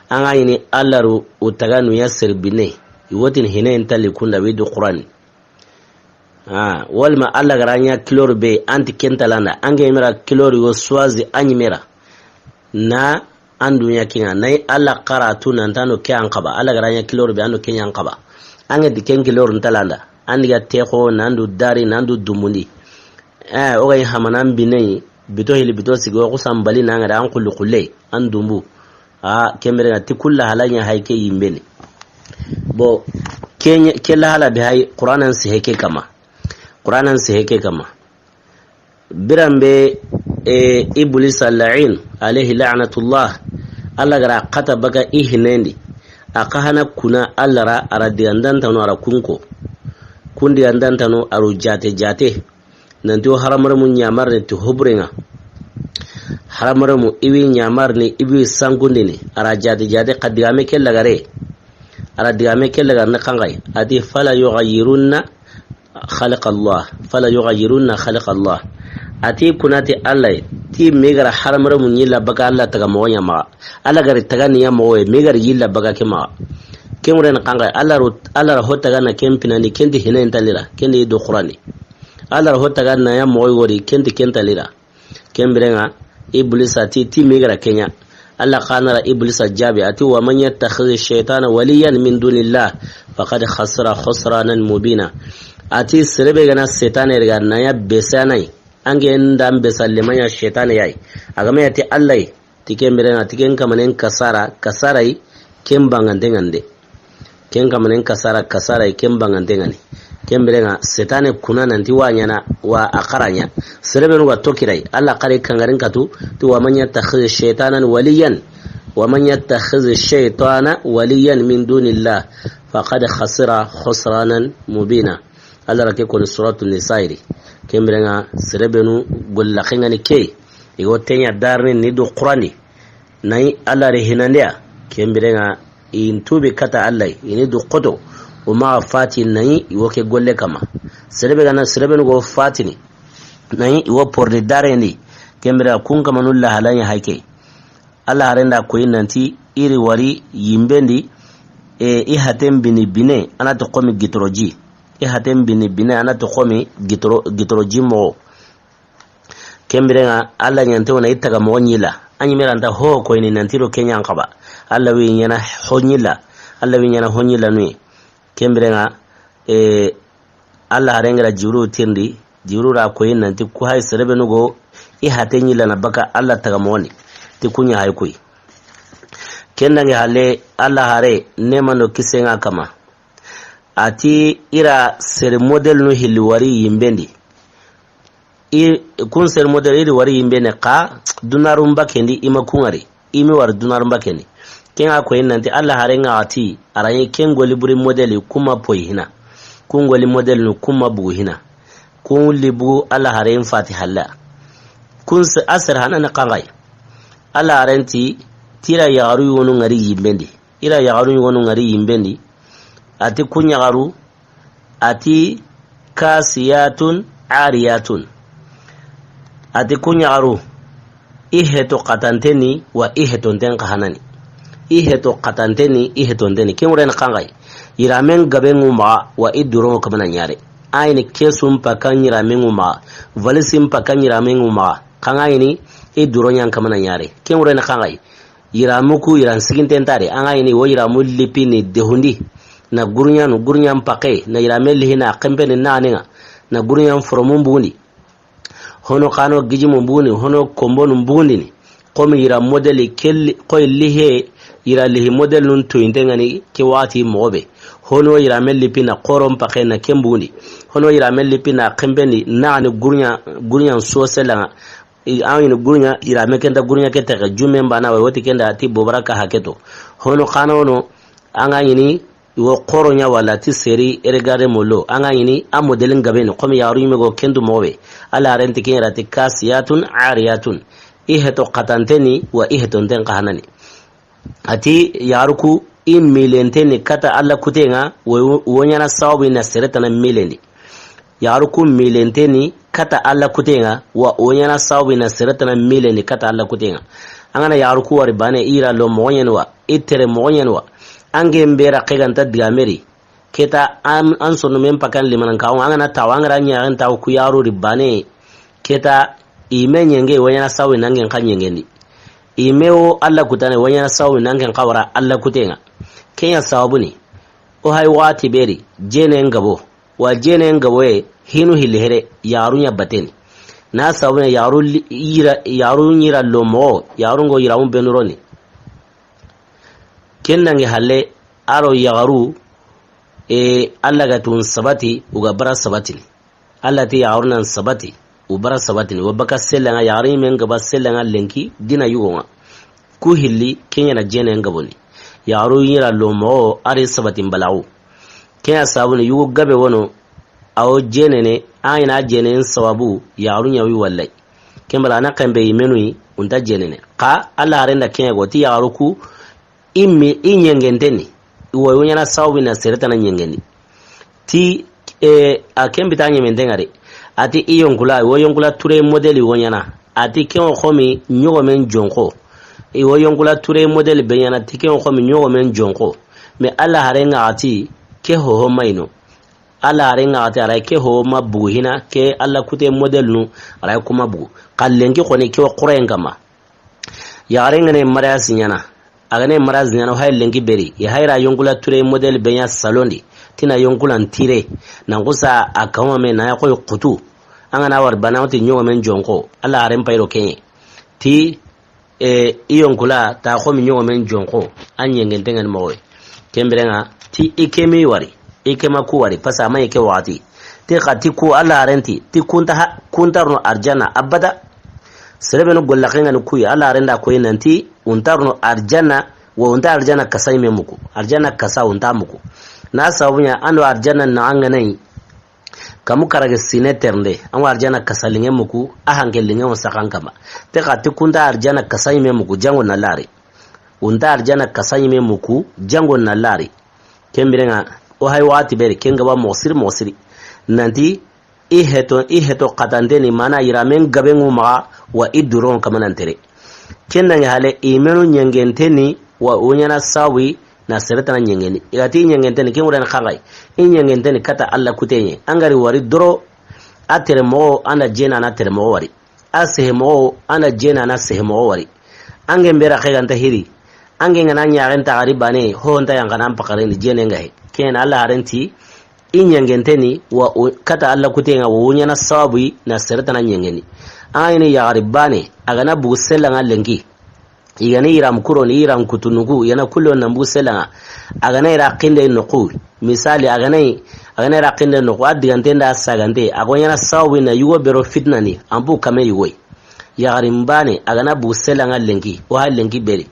An ga ɲini Alla ru u taga nu ya sere bine. I wotini hine ntali kunda wi du Qurani. Ah, walma Alla ga ra ɲa kilor be anti ken talanda. An ga mira kilor yo suwazi an ɲi mira. Na an dunya kinga. Na Alla karatu nan tano ke an kaba. Alla ga ra ɲa kilor be ando ke ɲa an kaba. An ga di ken kilor ntalanda. An diga texo nan du dari nan du dumundi. Eh, o ga yi hamanan binne yi, bito hili bito sigi, o kusan bali na ŋa da an kulli kulle, an dumbu. A, ken bire na ti ku lahala ɲa hay ke yimbeni. Bo, ke ɲa, ke lahala be hay, Qur'anan si heke kama. Qur'anan si heke kama. Biran be, e, Iblisa la'in, alayhi la'natullah. Alla ga ra kata baka i hinendi. A ka hana kuna Alla ra, a ra digandan tano a ra kunko. Kun digandan tano a ru jate jate. Nanti wo haramaremu ɲamarni ti hoburenŋa. Haramaremu i wi ɲamarni, i wi sankundini. A ra jate jate xa digame ke lagare. A ra digame ke lagarni xanxay. A ti, "Fala yughayyirunna khalqa Allah. Fala yughayyirunna khalqa Allah." A ti kuna ti Alla yi. Ti me ga ra haramaremu ɲi la baka Alla taga moxo ɲa maxa. Alla ga ri taga ni ɲa moxo ye, me ga ri yilla baka ke maxa. Ken wure ni xanxay, Alla ro, Alla ra ho taga na ken pinandi, ken ti hinen talira, ken ti do Qur'ani. Alla ra ho taga na ɲa moxo wori, ken ti ken talira. Ken birenŋa, Iblisa ti, ti me ga ra ke ɲa. Alla xa na ra Iblisa jaabi, a ti, "Wa man yattakhidhi shaytana waliyan min dunillah, faqad khasira khusranan mubina." A ti sere be ga na setane riga na ya besa na yi. An ke nda besa le ma ɲa setane ya yi. A ga ma ya ti Alla yi. Ti ken biren ŋa, ti ken kamanen kasara, kasara yi, ken bangante ŋa nde. Ken kamanen kasara, kasara yi, ken bangante ŋa ni. Ken biren ŋa, setane kuna nanti wa ɲaana, wa a xara ɲa. Sere be nu ga toxo kira yi, Alla xare kangarin katu, ti wa man yattakhidh shaytanan waliyan, wa man yattakhidh shaytana waliyan min dunillah, faqad khasira khusranan mubina. Alla ra ke koni Suratu Nisa'i di. Ken biren ŋa, sere be nu golla xengani ke. I go tenya darni ni do Qur'an di. Na yi Alla re hinandiya. Ken biren ŋa, i n tubi kata Alla yi, i ni du xoto. O ma fati na yi i wo ke golle kama. Sere be ga na, sere be nu go fatini. Na yi i wo pordi darendi. Ken biren ŋa kun kamanu la halanya hayke. Alla haren da koyi nanti i ri wari yimbendi, e, i haten bini bine, a na ti xomi gitoroji. I haten bini bine, a na ti xomi gitoro, gitoroji moxo. Ken biren ŋa, Alla ɲante wo na i taga moxo ɲi la. A ɲi me ra nta ho koyini nanti ro ke ɲa n xaba. Alla wi ɲaana ho ɲi la. Alla wi ɲaana ho ɲi la nuyi. Ken biren ŋa, e, Alla haren ga ra Jibrilu tirindi, Jibrilu ra koyi nanti ku hay sere be nu go i hate ɲi la na baka Alla taga moxo ni. Ti ku ɲa hay kuyi. Ken dangi halle Alla hare ne mando kisen ŋa kama. A ti i ra sere model nu hilli wari yimbendi. I, kun sere model i ri wari yimbendi xa dunarun bakendi i ma kun ŋari. I mi wari dunarun bakendi. Ken ŋa koyi nanti Alla haren ŋa a ti a ra ɲi ken goli buri model kuma poyi hina. Kun goli model nu kuma bugu hina. Kun li bugu Alla haren fati halla. Kun se-, a sere hana na xanxayi. Alla haren ti ti i ra yaxaru yogonu ŋari yimbendi. I ra yaxaru yogonu ŋari yimbendi. A ti kun yaxaru, a ti kasiyatun ariyatun. A ti kun yaxaru, i heto xatanteni wa i hetonten xa hanani. I heto xatanteni, i hetonteni. Ken wuren xanxayi. Yiramen gabe ŋu maxa wa i duron kamana ɲare. A yi ni kesun paka yiramen ŋu maxa. Valisin paka yiramen ŋu maxa. Xa ŋa yi ni i duron ɲan kamana ɲare. Ken wuren xanxayi. Yiramu ku yiran siginten tari, an ga ɲi ni wo yiramu lipi ni dehundi, na gurɲanu, gurɲan pake, na yirame lihi na kempeni na aninga, na gurɲan foromun bugundi. Hono xano gijimun bugundi, hono kombonun bugundini. Komi yira modeli kelli, koy lihe, yira lihi model nun tuyinte ngani ke wati moxo be. Hono yirame lipi na xoron pake na ken bugundi. Hono yirame lipi na kempeni na ani gurɲa, gurɲan soselanga. I, an ɲi ni gurɲa, yirame kenta gurɲa ke texe, jumen bana wa, woti kenda ti bobara ka haketo. Hono xana wono, an ga ɲi ni, i wo xoro ɲa wala ti seri, regardé molo, an ga ɲi ni, a modelin gabe ni, komi yaxaru ɲime go kendu moxo be. Alla renti ken yira ti kasiyatun, ariyatun. I heto xatanteni, wa i hetonten xa hanani. A ti, yaxaru ku, i milenteni kata Alla kutenga, wo, wo ɲana sababu na sere tana milendi. Yaxaru ku milenteni kata Alla kutenga, wa wo ɲana sababu na sere tana milendi kata Alla kutenga. An ga na yaxaru ku wari bane, i ra lo moxo ɲeni wa, i tere moxo ɲeni wa. An ge mbera xeganta digameri. Keta an, an sonno men pakan limanan kawo, an ga na tawo, an ga ra ɲaxen tawo ku yaxaru ri bane. Keta i me ɲenge, wo ɲana sawi nangen xa ɲengendi. I me wo Alla kutane, wo ɲana sawi nangen xa wara Alla kutenga. Kenya sababu ni, o hay wati beri, jene ngabo. Wa jene ngabo ye, hinu hili here, yaxaru ɲa bateni. Na sababu ne, yaxaru li-, yira, yaxaru ɲira lo moxo, yaxaru ngo yiramu benuroni. Ken nange halle, aro yaxaru, e, Alla ga tun sabati, uga bara sabatini. Alla ti yaxaru nan sabati, u bara sabatini. Wa baka selanga, yaxaru men gaba selanga lenki, dina yugonga. Ku hilli, kenya na jene ngaboni. Yaxaru yira lo moxo, ari sabatin balawu. Kenya sabuni, yugo gabe wono, awo jenene, a ina jenen sababu, yaxaru ɲawi wallay. Kembala na kembe i menu yi, unta jenene. Xa, Alla harenda kenya go, ti yaxaru ku, i mi, i ɲengenteni, i wo ɲana sababu na sere tana ɲengendi. Ti, e, a ken bita ɲementen ŋari. A ti i yonkula, i wo yonkula ture modeli wo ɲana. A ti ken wo xomi ɲogomen jonko. I wo yonkula ture modeli be ɲana, ti ken wo xomi ɲogomen jonko. Mais Alla haren ŋa a ti ke hoho mayno. Alla haren ŋa a ti a ra ke hoho ma bugu hina, ke Alla kute modeli nu, a ra kuma bugu. Xa lenki xoni ke wo xurayen kama. Yaxaren ŋa ne mariage ɲana. A ga ne mariage ɲana, o hay lenki beri. I hayra yonkula ture modeli be ɲa salondi. Ti na yonkulan tire, nan kusa a kawame na ya koy kutu. An ga na wari bana, o ti ɲogomen jonko. Alla haren payiro keɲe. Ti, e, i yonkula, ta xomi ɲogomen jonko. An ɲengenten ŋa ni moxo ye. Ken biren ŋa, ti i kemi wari. I kema ku wari. Pasa a ma i ke waxati. Ti xa ti ku Alla haren ti. Ti kunta ha, kuntarno arjanna abada. Sere benu golla ken ŋa ni kuyi. Alla haren da koyi nanti, untarno arjanna, wa unta arjanna kasa ɲime muku. Arjanna kasa unta muku. Na sabu ɲa, an do arjanna na an ga na yi. Kamu karage sine ternde, an wa arjanna kasa linŋe muku, a hanke linŋe wo saxan kama. Te xa ti kunta arjanna kasa ɲime muku, jango na lari. Unta arjanna kasa ɲime muku, jango na lari. Ken biren ŋa, o hay waxati beri, ken ga ba moxo siri, moxo siri. Nanti, i heto, i heto xatanteni, mana yiramen gaben ŋu maxa, wa i duron kamanan tere. Ken nange hale, i menu ɲengenteni, wa o ɲana sawi, na sere tana ɲengeni. I ga ti ɲengenteni, ken ŋuren xanxay. I ɲengenteni kata Alla kuteɲe. An ga ri wari doro, a tere moxo, an da jena na tere moxo wari. A sehe moxo, an da jena na sehe moxo wari. An ge mbera xe ganta hiri. An ge ngana ɲaxen taxari bane, ho nta yanxana an paxareni jene nga he. Ken Alla haren ti, i ɲengenteni, wa o, kata Alla kuteŋa, wa o ɲana sababu yi, na sere tana ɲengeni. An ga ɲini yaxari bane, a gana bugu sella nga lenki. I gana iram kuroni, iram kutunugu, i gana kullo na bugu sella nga. A gana ira kinde noqu. Misali, a gana, a gana ira kinde noqu, a digante nda sagante, a go ɲana sababu yi na yugo bero fitnani, an bu kame yugo yi. Yaxarin bane, a gana bugu sella nga lenki, o ha lenki beri.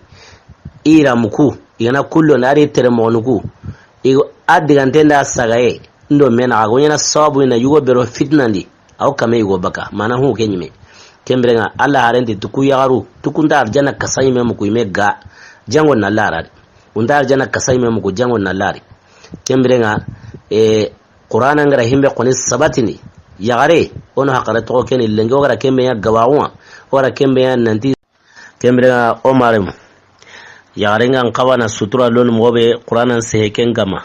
Ira muku, i gana kullo na ari tere moxonuku. I go, a digante nda sagaye, ndo mena, a go ɲana sababu yi na yugo bero fitnandi, aw kame yugo baka, mana hu ke ɲime. Ken biren ŋa, Alla haren ti tuku yaxaru, tukunta arjanna kasa ɲime muku ime ga, jango na larari. Unta arjanna kasa ɲime muku, jango na lari. Ken biren ŋa, e, Qur'ana ngara himbe koni sabatini. Yaxare, ono hakare toxo keni lenge, o gara kembe ya gabaxuŋa, o gara kembe ya nanti. Ken biren ŋa o maremu. Yaxare nga n xawa na sutura loni moxo be Qur'ana n sehe ken kama.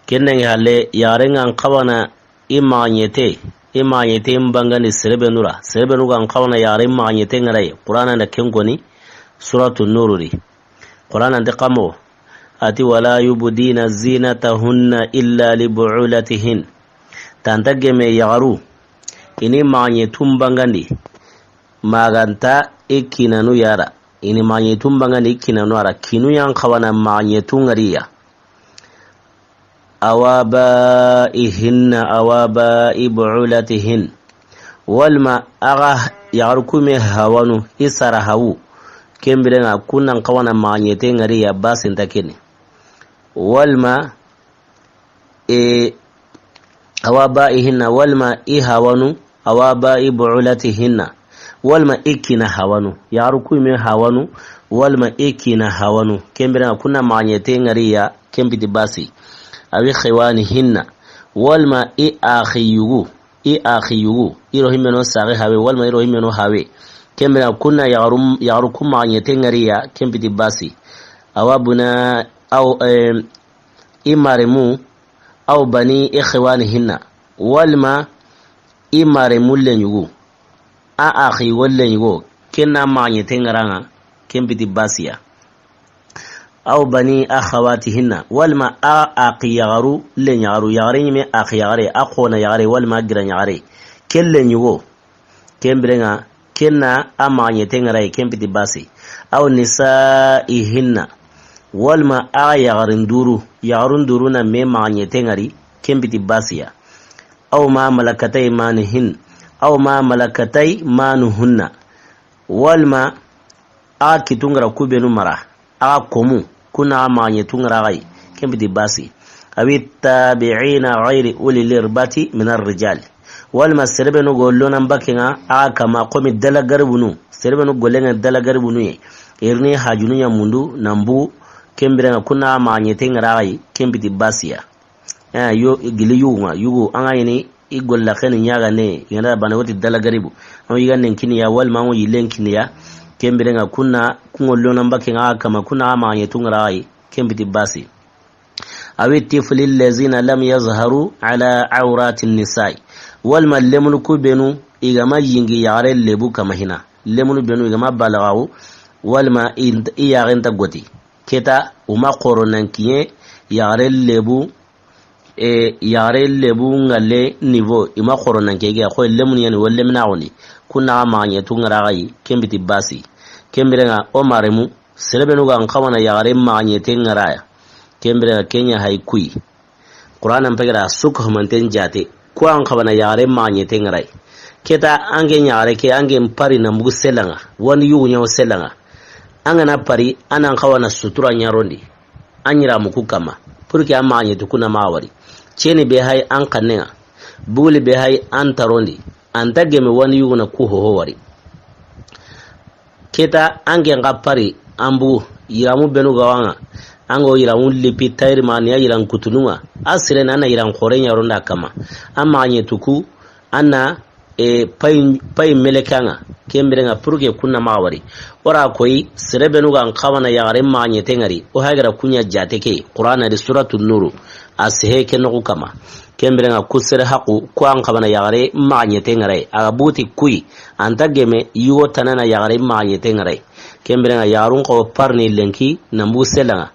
Ken nange halle, yaxare nga n xawa na i maxaɲete, i maxaɲete n bangandi sere benu ra. Sere benu ga n xawa na yaxare maxaɲete ngaraye. Qur'ana nda ken koni, Suratu Nuru ri. Qur'ana nti kamo, ati, "Wala yubdina zinatahunna illa li bu'ulatihin." Tanta geme yaxaru, ini maxaɲetun bangandi, maganta i kinanu yara. Ini maxaɲetun bangandi i kinanu yara. Kinu yan xawa na maxaɲetun ngariya. Aw abaihinna aw abai bu'ulatihin. Walma a ga yaxaru kume hawanu, i sara hawu. Ken biren ŋa kun nan xawa na maxaɲete ngari ya basinta keni. Walma, e, aw abaihinna, walma i hawanu, aw abai bu'ulatihinna. Walma i kina hawanu. Yaxaru kume hawanu, walma i kina hawanu. Ken biren ŋa kun na maxaɲete ngari ya, ken piti basi. Awi khiwanihinna. Walma i axi yugu. I axi yugu. I ro himmeno saxi hawe, walma i ro himmeno hawe. Ken biren ŋa kun na yaxaru, yaxaru ku maxaɲete ngari ya, ken piti basi. Awa buna, aw, em, i maremu, aw bani ikhwanihinna, walma i maremu lenyugu, a axi wo lenyugo, ken na maxaɲete ngara ŋa, ken piti basiya. Aw bani akhawatihinna, walma a axi yaxaru lenyaxaru, yaxare ɲime axi yaxare, a xona yaxare, walma a gira yaxare, ken lenyugo. Ken biren ŋa, ken na a maxaɲete ngara yi, ken piti basi. Aw nisaihinna. Walma a yaxarin duru, yaxarun duru na me maxaɲete ngari, ken piti basiya. Aw ma malakatai manihin. Aw ma malakatai manuhunna. Walma a kitun gara kubenu mara. A komu, kun na a maxaɲetun ngara xa yi, ken piti basi. Awi tabi'ina ghayri uli lirbati minar rijal. Walma sere benu go lonan baken ŋa, a kama komi dala garibunu. Sere benu golen ŋa dala garibunu ye. Irini hajunu ɲa mundu, nan bugu, ken biren ŋa kun na a maxaɲete ngara xa yi, ken piti basiya. Eh, yo, gili yugu ŋa, yugu, an ga ɲini, i golla xeni ɲaga ne, i gana bana woti dala garibu. An yiganden kiniya, walma an yillen kiniya, ken biren ŋa kun na, kun ŋa lonan baken ŋa kama, kun na a maxaɲetun ngara xa yi, ken piti basi. Awi tifli allazina lam yazharu ala awrati nisai. Walma lemunu kubenu, i gama yingi yaxare lebu kama hina. Lemunu benu, i gama balagawu, walma i, i yaxen ta goti. Keta, uma xoro nan kiɲe, yaxare lebu, E, yaxare lebu ŋalle niveau, i ma xoro nan ke ga, xo lemunu yani, wo lemina xoni. Kunna maxa ɲetu ŋara xa yi, ken biti basi. Ken biren ŋa, o maremu, serebenu ga n xawana yaxare maxa ɲete ŋara ya. Ken biren ŋa, ken ɲa hay kuyi. Qur'ana n pegera suk humanten jate. Ku an xawana yaxare maxa ɲete ŋara yi. Keta an ke yaxare ke, an ke n pari na mbugu selanŋa. Wandi yugu ɲawo selanŋa. An ga na pari, an an xawana sutura ɲarondi. An yiramu ku kama. Pour que an maxa ɲetu kuna maxa wari. Ceni be hay an xannen ŋa. Buguli be hay an tarondi. An ta geme wani yuguna ku hoho wari. Keta an gen ga pari an bugu yiramu benu ga wa ŋa. An go yiramu lipi tayri ma ni ya yiran kutunu ŋa. A sire na na yiran xore ɲaronda kama. An maxa ɲetu ku, an na e, pay, pay meleke ŋa, ken biren ŋa pour que kunna maxa wari. O ra koyi, serebenu ga n xawana yaxare maxa ɲete ŋari, o hagara ku ɲa jate ke, Qur'ana di Suratu Nuru, a sehe ke noxu kama. Ken biren ŋa ku sere haqu, ku an xawana yaxare maxa ɲete ŋara yi, a ga buti kuyi, an ta geme, yugo tanana yaxare maxa ɲete ŋara yi. Ken biren ŋa yaxarun xawa parni lenki, na mbugu selanŋa.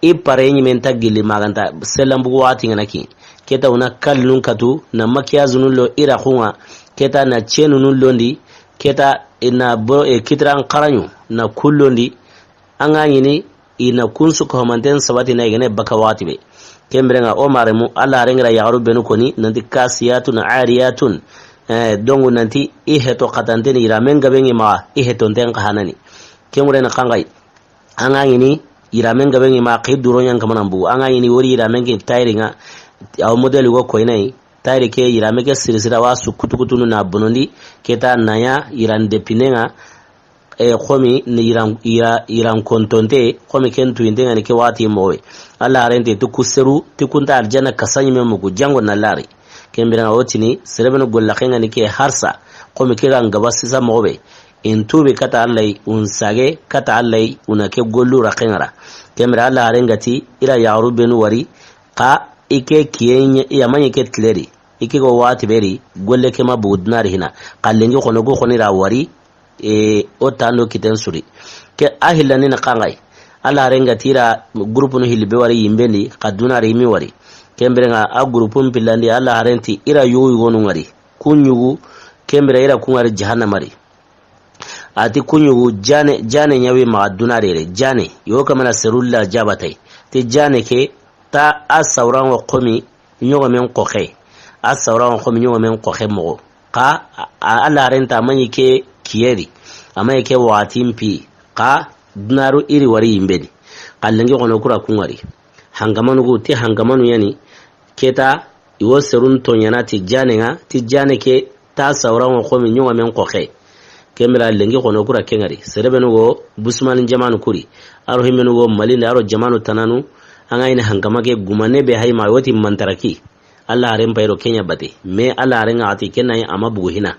I pare ɲimen ta gilli maganta selanbugu waxati ŋa na ki. Keta wuna kallun katu, na makiyazu nun lo i raxun ŋa, keta na cenu nun londi, keta i na bo, e, kitiran xaraɲu, na kun londi, an ga ɲini, i na kun su ko manten sabati na i gene baka waxati be. Ken biren ŋa o maremu, Alla haren ŋa ra yaxaru benu koni, nanti kasiyatun ariyatun, e, dongu nanti i heto xatanteni, yiramen gaben ŋi maxa, i hetonten xa hanani. Ken ŋure na xanxayi. An ga ɲini yiramen gaben ŋi ma xi duro ɲan kamanan bugu. An ga ɲini wori yiramen ke tayri ŋa, aw modeli go koynayi, tayri ke yirame ke siri sira wa su kutukutunu na bonondi, keta na ɲa yiran depinen ŋa, e, xomi ni yiran, yira, yiran kontonte, xomi ken tuyinte ŋa ni ke waxati moxo be. Alla harente ti ku seru, ti kunta aljanna kasaɲi me mugu jango na lari. Ken biren ŋa o tini, serebenu golla xenŋa ni ke harsa, xomi ke ga n gaba sisa moxo be. In tubi kata Alla yi, un sage kata Alla yi, una ke gollu ra xenŋa ra. Ken biren Alla haren ga ti, i ra yaxaru benu wari, xa i ke kiye ɲa, i ya ma ɲi ke tileri, i ke go waxati beri, golle ke ma bugu dunari hina. Xa lenki xono gu xoni ra wari, e, o tando kiten suri. Ke a hillani na xanxayi. Alla haren ga ti i ra groupe nu hilli be wari yimbendi, xa dunari mi wari. Ken biren ŋa a groupe n pillandi, Alla haren ti i ra yugu yugonu ŋari. Kun yugu, ken biren i ra kun ŋari jahannama ri. A ti kun yugu jane, jane ɲa wi maxa dunari re, jane. Yo kamana serulla jabatay. Ti jane ke ta a sawran wo xomi ɲogomen xoxe. A sawran wo xomi ɲogomen xoxe moxo. Xa a, a, Alla haren ta a ma ɲi ke kiyeri. A ma ɲi ke waxati n pi. Xa dunaru i ri wari yimbendi. Xa lenki xono ku ra kun ŋari. Hankamanu gu, ti hankamanu yani. Keta i wo serun toɲana ti jane ŋa, ti jane ke ta sawran wo xomi ɲogomen xoxe. Ken biren lenki xono ku ra ken ŋari. Serebenu go busmani jamanu kuri. A ro himmenu go Malinde, a ro jamanu tananu. An ga ɲini hankama ke gumane be hay ma woti mantaraki. Alla haren payiro ken ɲa bate. Mais Alla haren ŋa a ti ken na yi a ma bugu hina.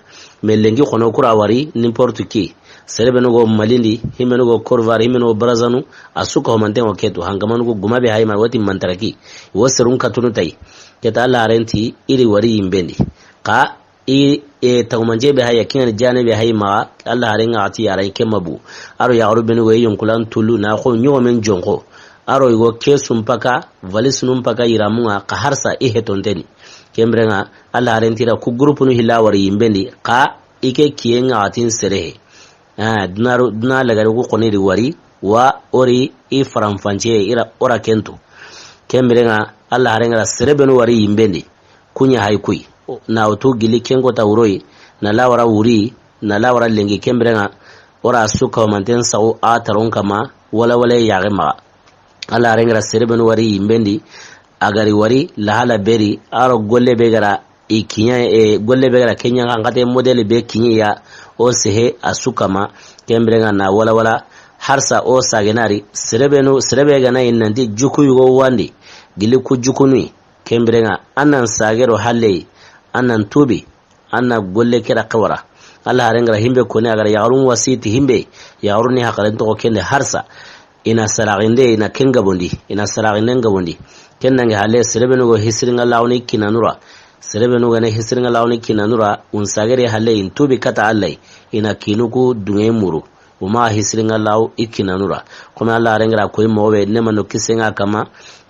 Mais lenki xono ku ra wari n'importe qui. Serebenu go Malindi, himmenu go Côte d'Ivoire, himmenu go Brazzanu, a su ko manten wo ketu. Hankamanu go guma be hay ma woti mantaraki. Wo serun katunu tay. Keta Alla haren ti i ri wari yimbendi. Xa i, e, tagumance be haya, kingani jane be hay maxa, Alla haren ŋa a ti yara i ke mabu. A ro yaxaru benu go yonkulan tulu na xo ɲogomen jonxo. A ro i go kesun paka, valise nun paka yiramun ŋa, xa harsa i hetonteni. Ken biren ŋa, Alla haren ti i ra ku groupe nu hilla wari yimbendi, xa i ke kiyen ŋa a ti n serehe. Ah, duna ro, duna lagare ku xoni ri wari, wa o ri i faranfance, i ra o ra kentu. Ken biren ŋa, Alla haren ŋa ra serebenu wari yimbendi. Kuɲa hay kuyi. Na wutu gili ken kota wuroyi, na lawara wuri, na lawara lenki ken biren ŋa, o ra su kawamanten saxu a taron kama, wala wala yaxe maxa. Alla haren ŋa ra serebenu wari yimbendi, a ga ri wari, lahala beri, a ro golle be ga ra i kiɲa, e, golle be ga ra ke ɲa ŋa, n xate modèle be kiɲe ya, o sehe a su kama, ken biren ŋa na wala wala, harsa o sagenari, serebenu, serebe ga na i nanti juku yugo wandi, gili ku jukunu yi, ken biren ŋa, an nan sagero halle yi, an nan tubi, an na golle ke ra xawara. Alla haren ŋa ra himbe koni a ga ra yaxarun wasiti himbe, yaxarun ni haxaren toxo kende harsa. I na saraxinde, i na ken gabondi, i na saraxinde gabondi. Ken nange halle, serebenu go hisirin ŋa lawni kinanura. Serebenu ga ne hisirin ŋa lawni kinanura, un sagere halle in tubi kata Alla yi, i na kinu ku dunge muru. O ma hisirinŋa laxu i kinanu ra. Komi Alla haaren ga ra koyi moxo be, neema do kisiye ŋa a kanma,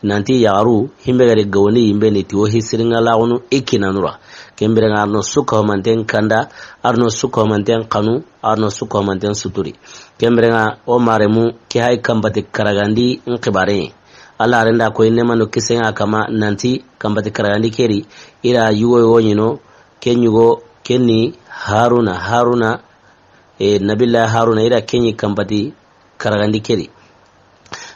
nanti yaxaru, himbe ga ri gawoni yimbe ni ti o hisirinŋa laxunu i kinanu ra. Ken biren ŋa a ri no su kahumanten kanda, a ri no su kahumanten xanu, a ri no su kahumanten suturi. Ken biren ŋa o maremu ke hay kanpati karagandi n xibaare. Alla haaren da koyi neema do kisiye ŋa a kanma nanti kanpati karagandi ke ri, i ra yugo yugo ɲi no, ken yugo, ken ni Haruna, Haruna, e, Nabillahi Haruna, i ra ken ɲi kanpati karagandi ke ri.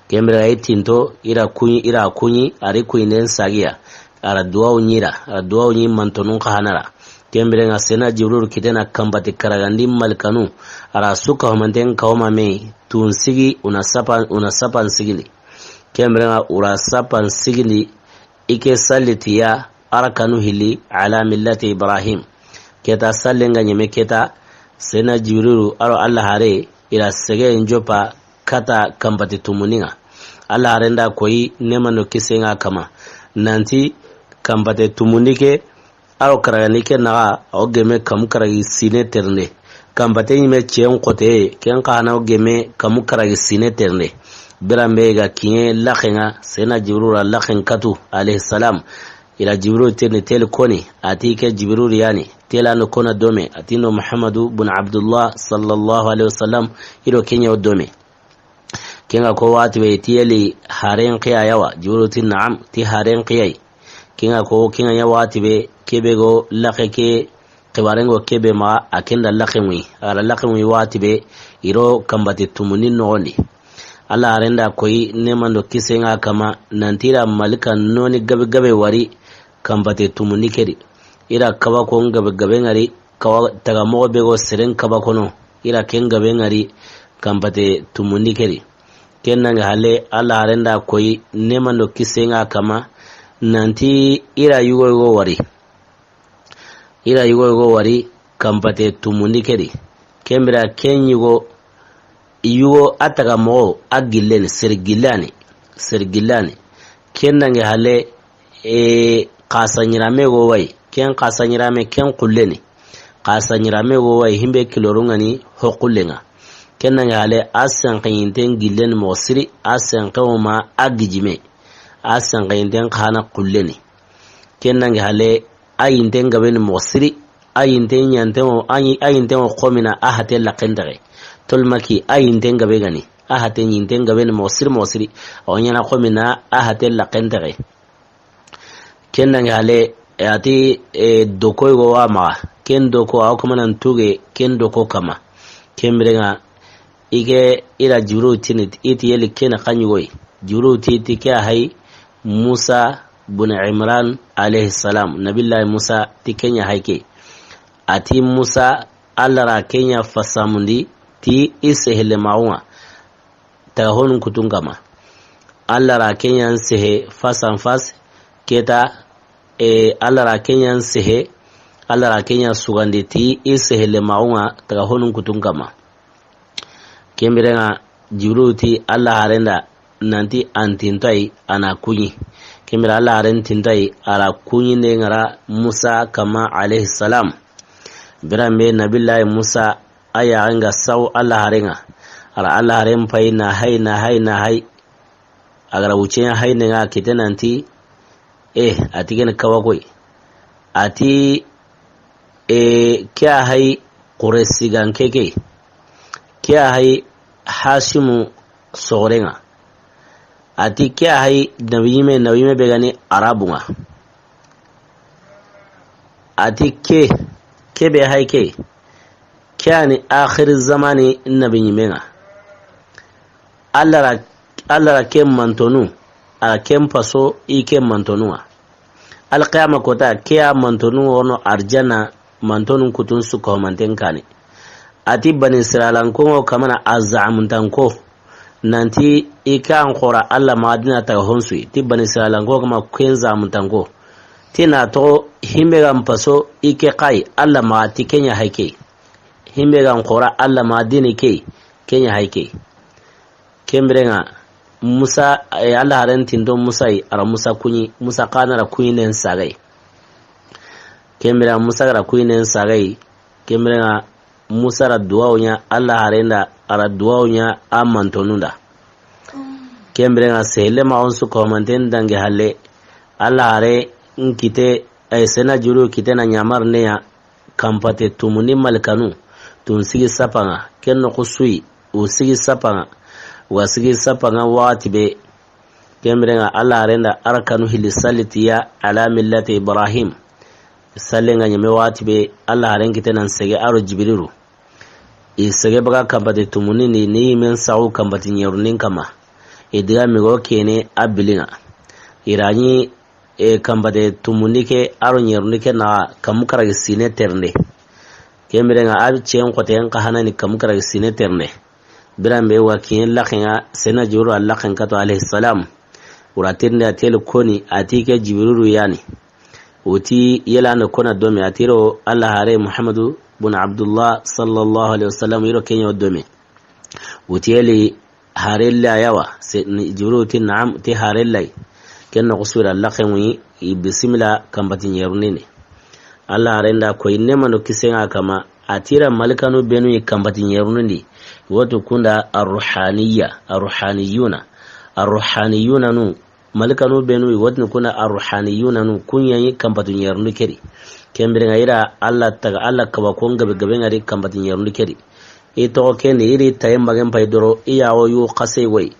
Ken biren ŋa i tinto, i ra kuɲi, i ra kuɲi, a ri kuɲinden sagiya. A ra duwawu ɲi i ra, a ra duwawu ɲi mantonun xa hana ra. Ken biren ŋa Seyidina Jibrilu kitena kanpati karagandi malikanu, a ra su kahumanten kahuma me, tun sigi, u na sapan, u na sapan sigindi. Ken biren ŋa u ra sapan sigindi, i ke salli ti ya, a ra kanu hilli, ala millati Ibrahim. Ke ta sallen ga ɲeme ke ta, Seyidina Jibrilu, a ro Alla haare, i ra sege n joppa kata kanpati tumundi ŋa. Alla haaren da koyi neema do kisiye ŋa a kanma. Nanti kanpati tumundi ke, a ro karagandi ke naxa, a wo geme kamu karagi siine terinde. Kanpate ɲi me cen xote, ken xa na wo geme kamu karagi siine terinde. Biran be ga kiɲe laxen ŋa, Seyidina Jibrilu ra laxen katu, alayhi salam. I ra Jibrilu tirindi teli koni, a ti ke Jibrilu ya ni, tela no kona dome, a ti no Muhammadu bun Abdullah sallallahu alayhi wasallam, i do ken ɲa wo dome. Ken ŋa ko waxati be ti yeli haaren xiya ya wa, Jibrilu ti naam, ti haaren xiya yi. Ken ŋa ko ken ŋa ɲa waxati be ke be go laxe ke, xibaaren go ke be maxa, a ken da laxen wi, a ra laxen wi waxati be, i ro kanpati tumundi noxondi. Alla haaren da koyi neema do kisiye ŋa a kanma, nanti i ra malika noni gabe gabe wari kanpati tumundi ke ri. I ra kabakon gabe gabe ŋari, kawa taga moxo be go seren kabakono, i ra ken gabe ŋari kanpate tumundi ke ri. Ken nange halle, Alla haaren da koyi neema do kisiye ŋa a kanma, nanti i ra yugo yugo wari. I ra yugo yugo wari kanpate tumundi ke ri. Ken biren ken yugo, yugo a taga moxo a gilleni, sere gillani, sere gillani. Ken nange halle, e, xasa ɲirame go wa yi, ken xasa ɲirame ken xulleni. Xasa ɲirame go wa yi, himbe kilorun ŋa ni ho xullen ŋa. Ken nange halle, a senxeyinten gilleni moxo siri, a senxewo ma a gijime. A senxeyinten xa na xulleni. Ken nange halle, a yinten gabeni moxo siri, a yinten ɲanten wo, a yi-, a yinten wo xomina a hate laxen texe. Tolmaki, a yinten gabe ga ni, a hate yinten gabeni moxo siri, moxo siri. A wo ɲaana xomina a hate laxen texe. Ken nange halle, e, a ti, e, doko yogo wa maxa. Ken doko, a wo kamanan tuge, ken doko kanma. Ken biren ŋa, i ke, i ra Jibrilu tini, i ti yeli ken xa ɲi yugo yi. Jibrilu ti, ti ke ya hay Musa bun Imran alayhi salam. Nabillahi Musa ti ken ɲa hay ke. A ti Musa, Alla ra ken ɲa fasamundi ti i sehelemaxun ŋa. Taga honun kutun kanma. Alla ra ken ɲa n sehe face en face, ke ta, e, Alla ra ken ɲa n sehe, Alla ra ken ɲa sugandi ti i sehelemaxun ŋa taga honun kutun kanma. Ken biren ŋa Jibrilu ti Alla haaren da nanti an tinto yi, a na kuɲi. Ken biren Alla haaren tinto yi, a ra kuɲinden ŋa ra Musa kanma alayhi salam. Biran be Nabillahi Musa a yaaxen ga saw Alla haaren ŋa. A ra Alla haaren payi na hay, na hay, na hay. A ga ra wucce ɲa haynden ŋa kite nanti, e, a ti ken kawa koy. A ti, e, ke ya hay Quraysi ganke ke. Ke ya hay Hashimu soxoren ŋa. A ti ke ya hay nabi ɲime, nabi ɲime be ga ni Arabun ŋa. A ti ke, ke be hay ke, ke ya ni axiri zamani nabi ɲimen ŋa. Alla ra, Alla ra ke mantonu, a ra ke n paso i ke mantonun ŋa. Alqiyama kota, ke ya mantonu wono arjanna, mantonun kutun su kahumanten kani. A ti Bani Israilankon ŋo kamana a zamuntanko. Nanti i ke an xora Alla maxa dina taga honsu yi. Ti Bani Israilankon kama ken zamuntanko. Ti na toxo himbe ga n paso i ke xa yi Alla maxa ti ken ɲa hay ke. Himbe ga n xora Alla maxa dini ke, ken ɲa hay ke. Ken biren ŋa Musa, e, Alla haaren tinto Musa yi, a ra Musa kuɲi, Musa xa na ra kuɲinden saga yi. Ken biren ŋa Musa ga ra kuɲinden saga yi, ken biren ŋa Musa ra duwawu ɲa Alla haaren da, a ra duwawu ɲa a mantonun da. Ken biren ŋa sehelle maxon su kahumanten dangi halle, Alla haaren kite, ay, Seydina Jibrilu kite na ɲamarinde ɲa, kanpate tumundi malikanu, tun sigi sapan ŋa, ken noxu su yi, u sigi sapan ŋa, wa sigi sapan ŋa waxati be, ken biren ŋa Alla haaren da a ra kanu hilli salli ti ya, ala millati Ibrahim. Sallen ga ɲeme waxati be, Alla haaren kite nan sege a do Jibrilu. I sege baga kanpate tumundi ni, ni yimen saxu kanpate ɲerundin kanma. I diga migo kene a bilin ŋa. I ra ɲi, e, kanpate tumundi ke a do ɲerundi ke naxa kanmu karagi sine terinde. Ken biren ŋa a bi cen xoten xa hana ni kanmu karagi sine terinde. Biran be wa kiyen laxen ŋa, Seydina Jibrilu a laxen kato alayhi salam. Wura tirinde a teli koni, a ti ke Jibrilu ya ni. Wuti yela ando kona dome, a ti ro Alla haare Muhammadu bun Abdullah sallallahu alayhi wasallam, i ro ken ɲa dome. Wuti yeli haare la ya wa? Se-, ni Jibrilu ti naam, ti haare lay. Ken noxu su ra laxen wi, i bisimila kanpate ɲerundi ni. Alla haaren da ko i neema do kisen ŋa a kanma, a ti ra malikanu benu i kanpate ɲerundi. Watu kunda arruhaniya, arruhaniyuna. Arruhaniyuna nu, malikanu benu i watu kunda arruhaniyuna nu, kun ɲa yi kanpate ɲerundi ke di. Ken biren ŋa i ra Alla taga, Alla kaba kon gabe gabe ŋa di kanpate ɲerundi ke di. I toxo ken di, i ri tayen bagen pay doro, i ya wo yu xase woy.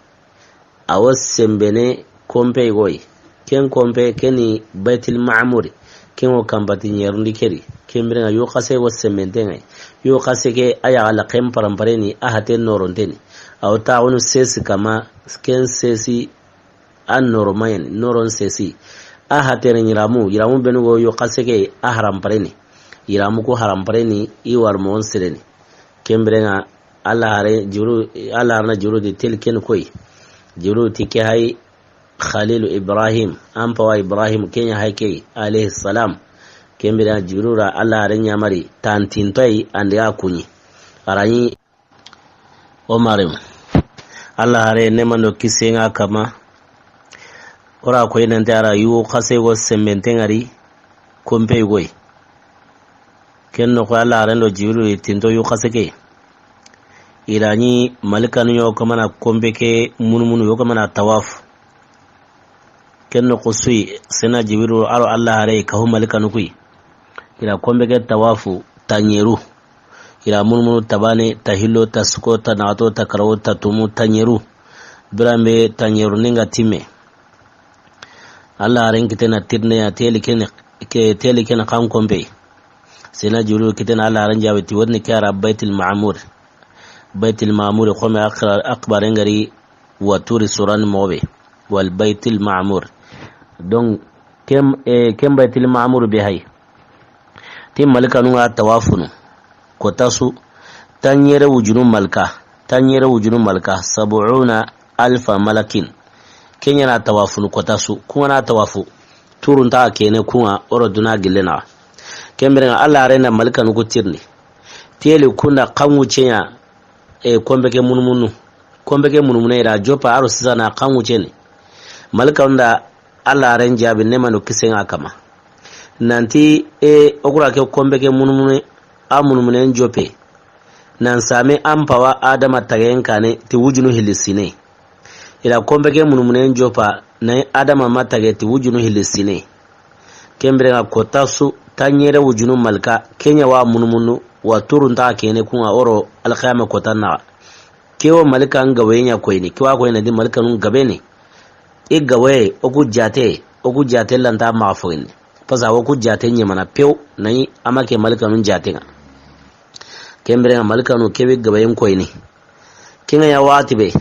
A wo senbene konpe yi go yi. Ken konpe, ken ni Baytil Maamuri. Ken wo kanpate ɲerundi ke di. Ken biren ŋa yu xase wo senbenten ŋa yi. Yu xase ke a ya xa laxen paranpare ni, a haten noronte ni. A wo taxunu sesi kanma, ken sesi a noromayen, noron sesi. A haten yiramu, yiramu benu go yu xase ke a haranpare ni. Yiramu ku haranpare ni, i wari moxon sire ni. Ken biren ŋa Alla haare Jibrilu, Alla haare na Jibrilu di teli ken ko yi. Jibrilu ti ke hay Khalilu Ibrahim, an pawa Ibrahim, ken ɲa hay ke yi, alayhi salam. Ken biren ŋa Jibrilu ra Alla haare ɲamari, tantintoy andi ga kuɲi. A ra ɲi o marim. Alla haare neema do kisen ŋa a kanma. O ra ko i nanti a ra yu xase go senbenten ŋa di, konpe yi go yi. Ken noxo Alla haaren do Jibrilu i tinto yu xase ke. I ra ɲi malikanu yo kamana konpe ke munumunu yo kamana tawafu. Ken noxu su yi, Seydina Jibrilu a do Alla haare i kahu malikanu ku yi. I ra konpe ke tawafu, tanɲeru. I ra munumunu ta baane, ta hillo, ta suko, ta naxato, ta karago, ta tumu, tanɲeru. Biran be tanɲerundi ŋa timme. Alla haaren kite na tirinde ya teli ken, ke teli ken xan konpe. Seydina Jibrilu kite na Alla haaren jaabi ti wori ni ke a ra Baytil Maamur. Baytil Maamur xo me akra-, akbaren ŋa ri wa Turi suran moxo be. Wal Baytil Maamur. Donc, ken, eh, ken Baytil Maamur be hay. Ti malikanu ŋa tawafunu. Kota su, tanɲere wujunu malika, tanɲere wujunu malika, sab'una alfa malakin. Ken ɲa na tawafunu kota su, kun ŋa na tawafu. Turunta kene kun ŋa, o ro duna gille na. Ken biren ŋa Alla haaren da malikanu ku tirindi. Teli kunda xanŋu cen ɲa, e, konpe ke munumunu. Konpe ke munumunu i ra joppa a ro sisa na xanŋu cen ni. Malikanu da Alla haaren jaabi neema do kisen ŋa a kanma. Nanti, e, o ku ra ke konpe ke munumunu, a munumunen joppe. Nan same an pawa Adama tagen kaane ti wujunu hilli sine. I ra konpe ke munumunen joppa, na Adama ma tage ti wujunu hilli sine. Ken biren ŋa kota su, tanɲere wujunu malika, ken ɲa wa munumunu, wa turunta kene kun ŋa o ro alxiyama kota naxa. Ke wo malikan gabe ɲa koyini, ke wa koyini di malikanun gabe ni. I gabe, o ku jaate, o ku jaate lanta maxa foyini. Parce que o ku jaate ɲemana pew, na yi a ma ke malikanun jaate ŋa. Ken biren ŋa malikanu ke bi gabe yin koyini. Ken ŋa ya waxati be.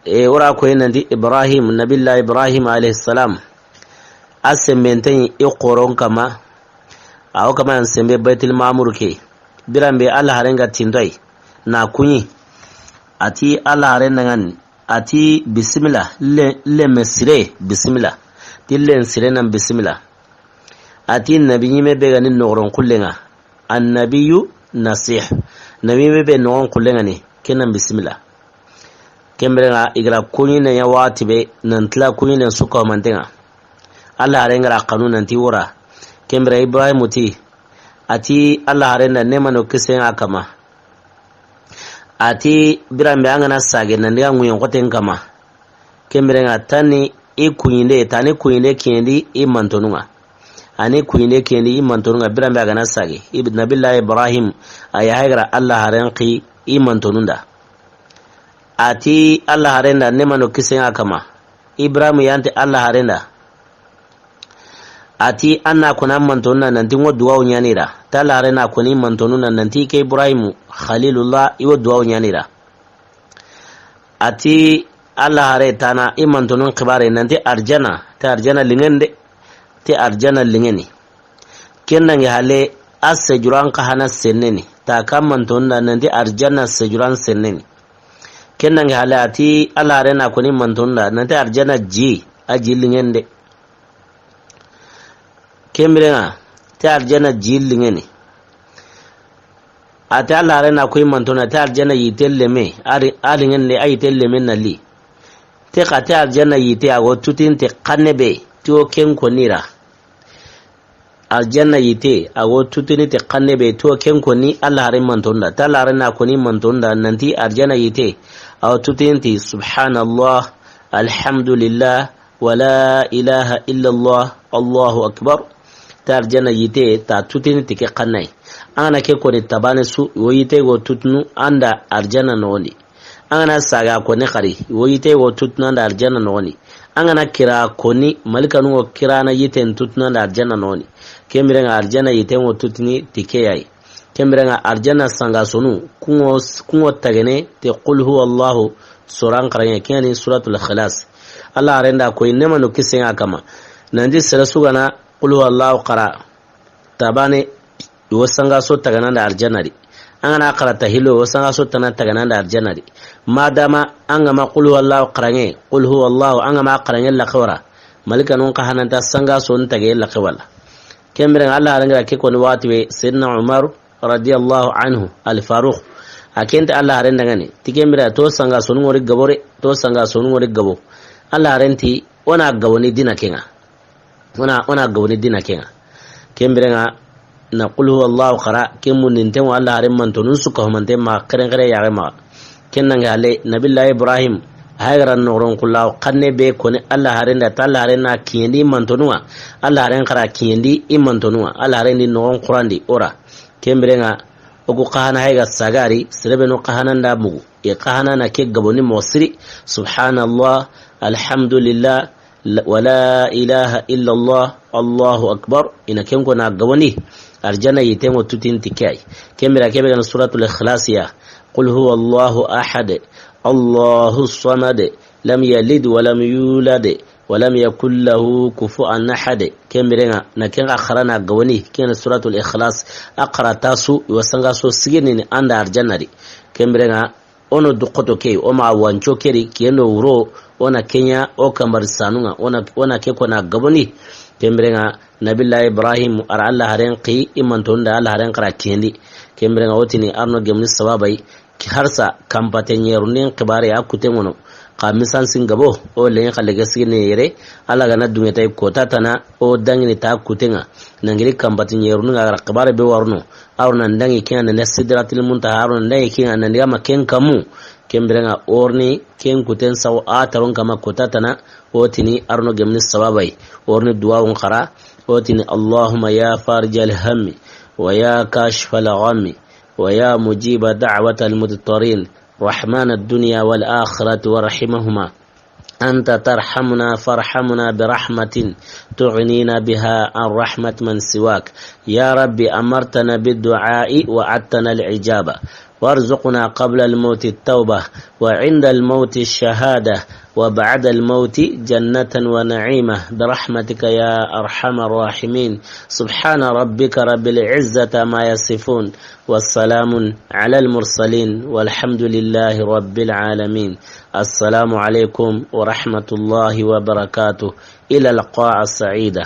E, o ra koyi nanti Ibrahim, Nabiyullah Ibrahim alayhi salam. A senbenten i xoron kanma. A wo kanma yan senbe Baytil Maamur ke. Biran be Alla haaren ga tintoy. Na kuɲi. A ti Alla haaren da ŋa ni. A ti bisimila. Le, le me sire bisimila. Ti len sire nan bisimila. A ti nabi ɲime be ga ni noxoron xullen ŋa. Annabiyu nasih. Nabi ɲime be noxon xullen ŋa ni. Ken nan bisimila. Ken biren ŋa i ga ra kuɲinen ɲa waxati be, nan tila kuɲinen su kahumanten ŋa. Alla haaren ga ra xanu nanti wora. Ken biren Ibrahimu ti, a ti Alla haaren da neema do kisen ŋa a kanma. A ti biranbe an ga na sage nan diga ŋuyen xoten kama. Ken biren ŋa tani i kuɲinde, tani kuɲinde kiɲendi i mantonun ŋa. Ani kuɲinde kiɲendi i mantonun ŋa, biranbe a ga na sage. Ib-, Nabillahi Ibrahim, a ya haygara Alla haren xi i mantonun da. A ti Alla haren da, nemano kisen ŋa kama. Ibrahim yan ti Alla haren da. A ti an na koni an mantonun da nanti ŋo duwawu ɲaana i da. Ta Alla haren na koni mantonun da nanti ke Ibrahim Khalilullah i wo duwawu ɲaana i da. A ti Alla hare tana i mantonun xibare nanti arjana, te arjana liŋen de, te arjana liŋeni. Ken dangi hale a sejuran xa hana senneni, ta ka mantonun da nanti arjana sejuran senneni. Ken dangi hale a ti Alla hare na koni mantonun da nanti arjana ji, a ji liŋen de. Ken biren ŋa, te arjana ji liŋeni. A te Alla hare na koy mantona, te arjana yite leme, a ri-, a liŋen de a yite leme na li. Te xa te arjana yite a go tutin te xanne be, ti wo ken koni ra. Arjana yite a go tutini te xanne be, ti wo ken koni Alla hare mantonda. Te Alla hare na koni mantonda, nanti arjana yite a wo tutini ti subhanallah, alhamdulillah, wala ilaha illallah, Allahu akbar. Ta arjana yite ta tutini ti ke xannayi. An ga na ke koni tabane su, wo yite go tutunu an da arjana noxondi. An ga na saga koni xari, wo yite go tutunu an da arjana noxondi. An ga na kira koni, malikanu go kirana yiten tutunu an da arjana noxondi. Ken biren ŋa arjana yiten go tutuni ti ke yayi. Ken biren ŋa arjana sanga sonu, kuŋo, kuŋo tagene te qul huwa Allahu suran xaraŋe, ken ni suratul ikhlas. Alla haren da koy nemano kisen ŋa kama. Nanti sere su ga na qul huwa Allahu xara tabane, wo sanga so tagana da arjana di. An ga na xara tahilo, wo sanga so tana tagana da arjana di. Madama an ga ma qul huwa Allahu xaraŋe, qul huwa Allahu an ga ma xaraŋe la xawra. Malikanun xa hananta sanga so n tage la xawala. Ken biren ŋa Alla haren ga ke koni waxati be Sayyidina Umar radiyallahu anhu, al Faruq. A ken ti Alla haren dangane. Ti ken biren to sanga sonu ŋori gabo re, to sanga sonu ŋori gabo. Alla haren ti o na gabo ni dina ken ŋa. O na, o na gabo ni dina ken ŋa. Ken biren ŋa na qul huwa Allahu xara, ken mundinten wa Alla haren mantonun su ka humanten ma, xeren xere yaxe ma. Ken nange hale, Nabillahi Ibrahim, haygara noxoron xullawo xanne be koni Alla haren da, ta Alla haren na kiɲendi i mantonun ŋa, Alla haren xara kiɲendi i mantonun ŋa, Alla haren di noxon xurandi o ra. Ken biren ŋa, o ku xa hana hayga sagari, serebenu xa hana nda mugu, i xa hana na ke gaboni moxo siri, subhanallah, alhamdulillah, la, wala ilaha illallah, Allahu akbar, i na ken ko na gaboni, arjana yiten ŋo tutin ti ke yi. Ken bira ke be ga na suratul Ikhlas ya, qul huwa Allahu ahad, Allahu samad, lam yalid wa lam yulad, wa lam yakul lahu kufuwan ahad. Ken biren ŋa, na ken xa xara na gaboni, ken suratul Ikhlas, a xara ta su, i wa sanga so sigini ni an da arjana di. Ken biren ŋa, o na duxoto ke, o ma wanco ke ri, ken do wuro, o na ken ɲa, o kambari sanun ŋa, o na, o na ke ko na gaboni. Ken biren ŋa, Nabillahi Ibrahim, a ra Alla haren xi, i mantonda Alla haren xara kiɲendi. Ken biren ŋa, o tini, a ro no gemni sababa yi, ki harsa, kampate ɲerundin xibare ya kuten ŋono. Xa misan sin gabo, o len xa lege sigini yere, Alla ga na dunge tay kota tana, o dangini ta kuten ŋa. Nangiri kampate ɲerundin ŋa xibare be warno. A ro na ndangi ken ŋa na Sidratil Muntaha, a ro na ndangi ken ŋa na ndiga ma ken kamu. Ken biren ŋa o ri ni ken kuten sawo a taron kama kota tana, o tini a ro no gemni sababa yi. O ri ni duwawun xara, o tini, اللهم يا فارج الهم ويا كاشف الغم ويا مجيب دعوة المضطرين رحمن الدنيا والآخرة ورحيمهما أنت ترحمنا فارحمنا برحمة تغنينا بها عن رحمة من سواك. يا رب أمرتنا بالدعاء ووعدتنا الإجابة وارزقنا قبل الموت التوبة وعند الموت الشهادة وبعد الموت جنة ونعيمة برحمتك يا أرحم الراحمين. سبحان ربك رب العزة عما يصفون والسلام على المرسلين والحمد لله رب العالمين. السلام عليكم ورحمة الله وبركاته. إلى اللقاء السعيدة.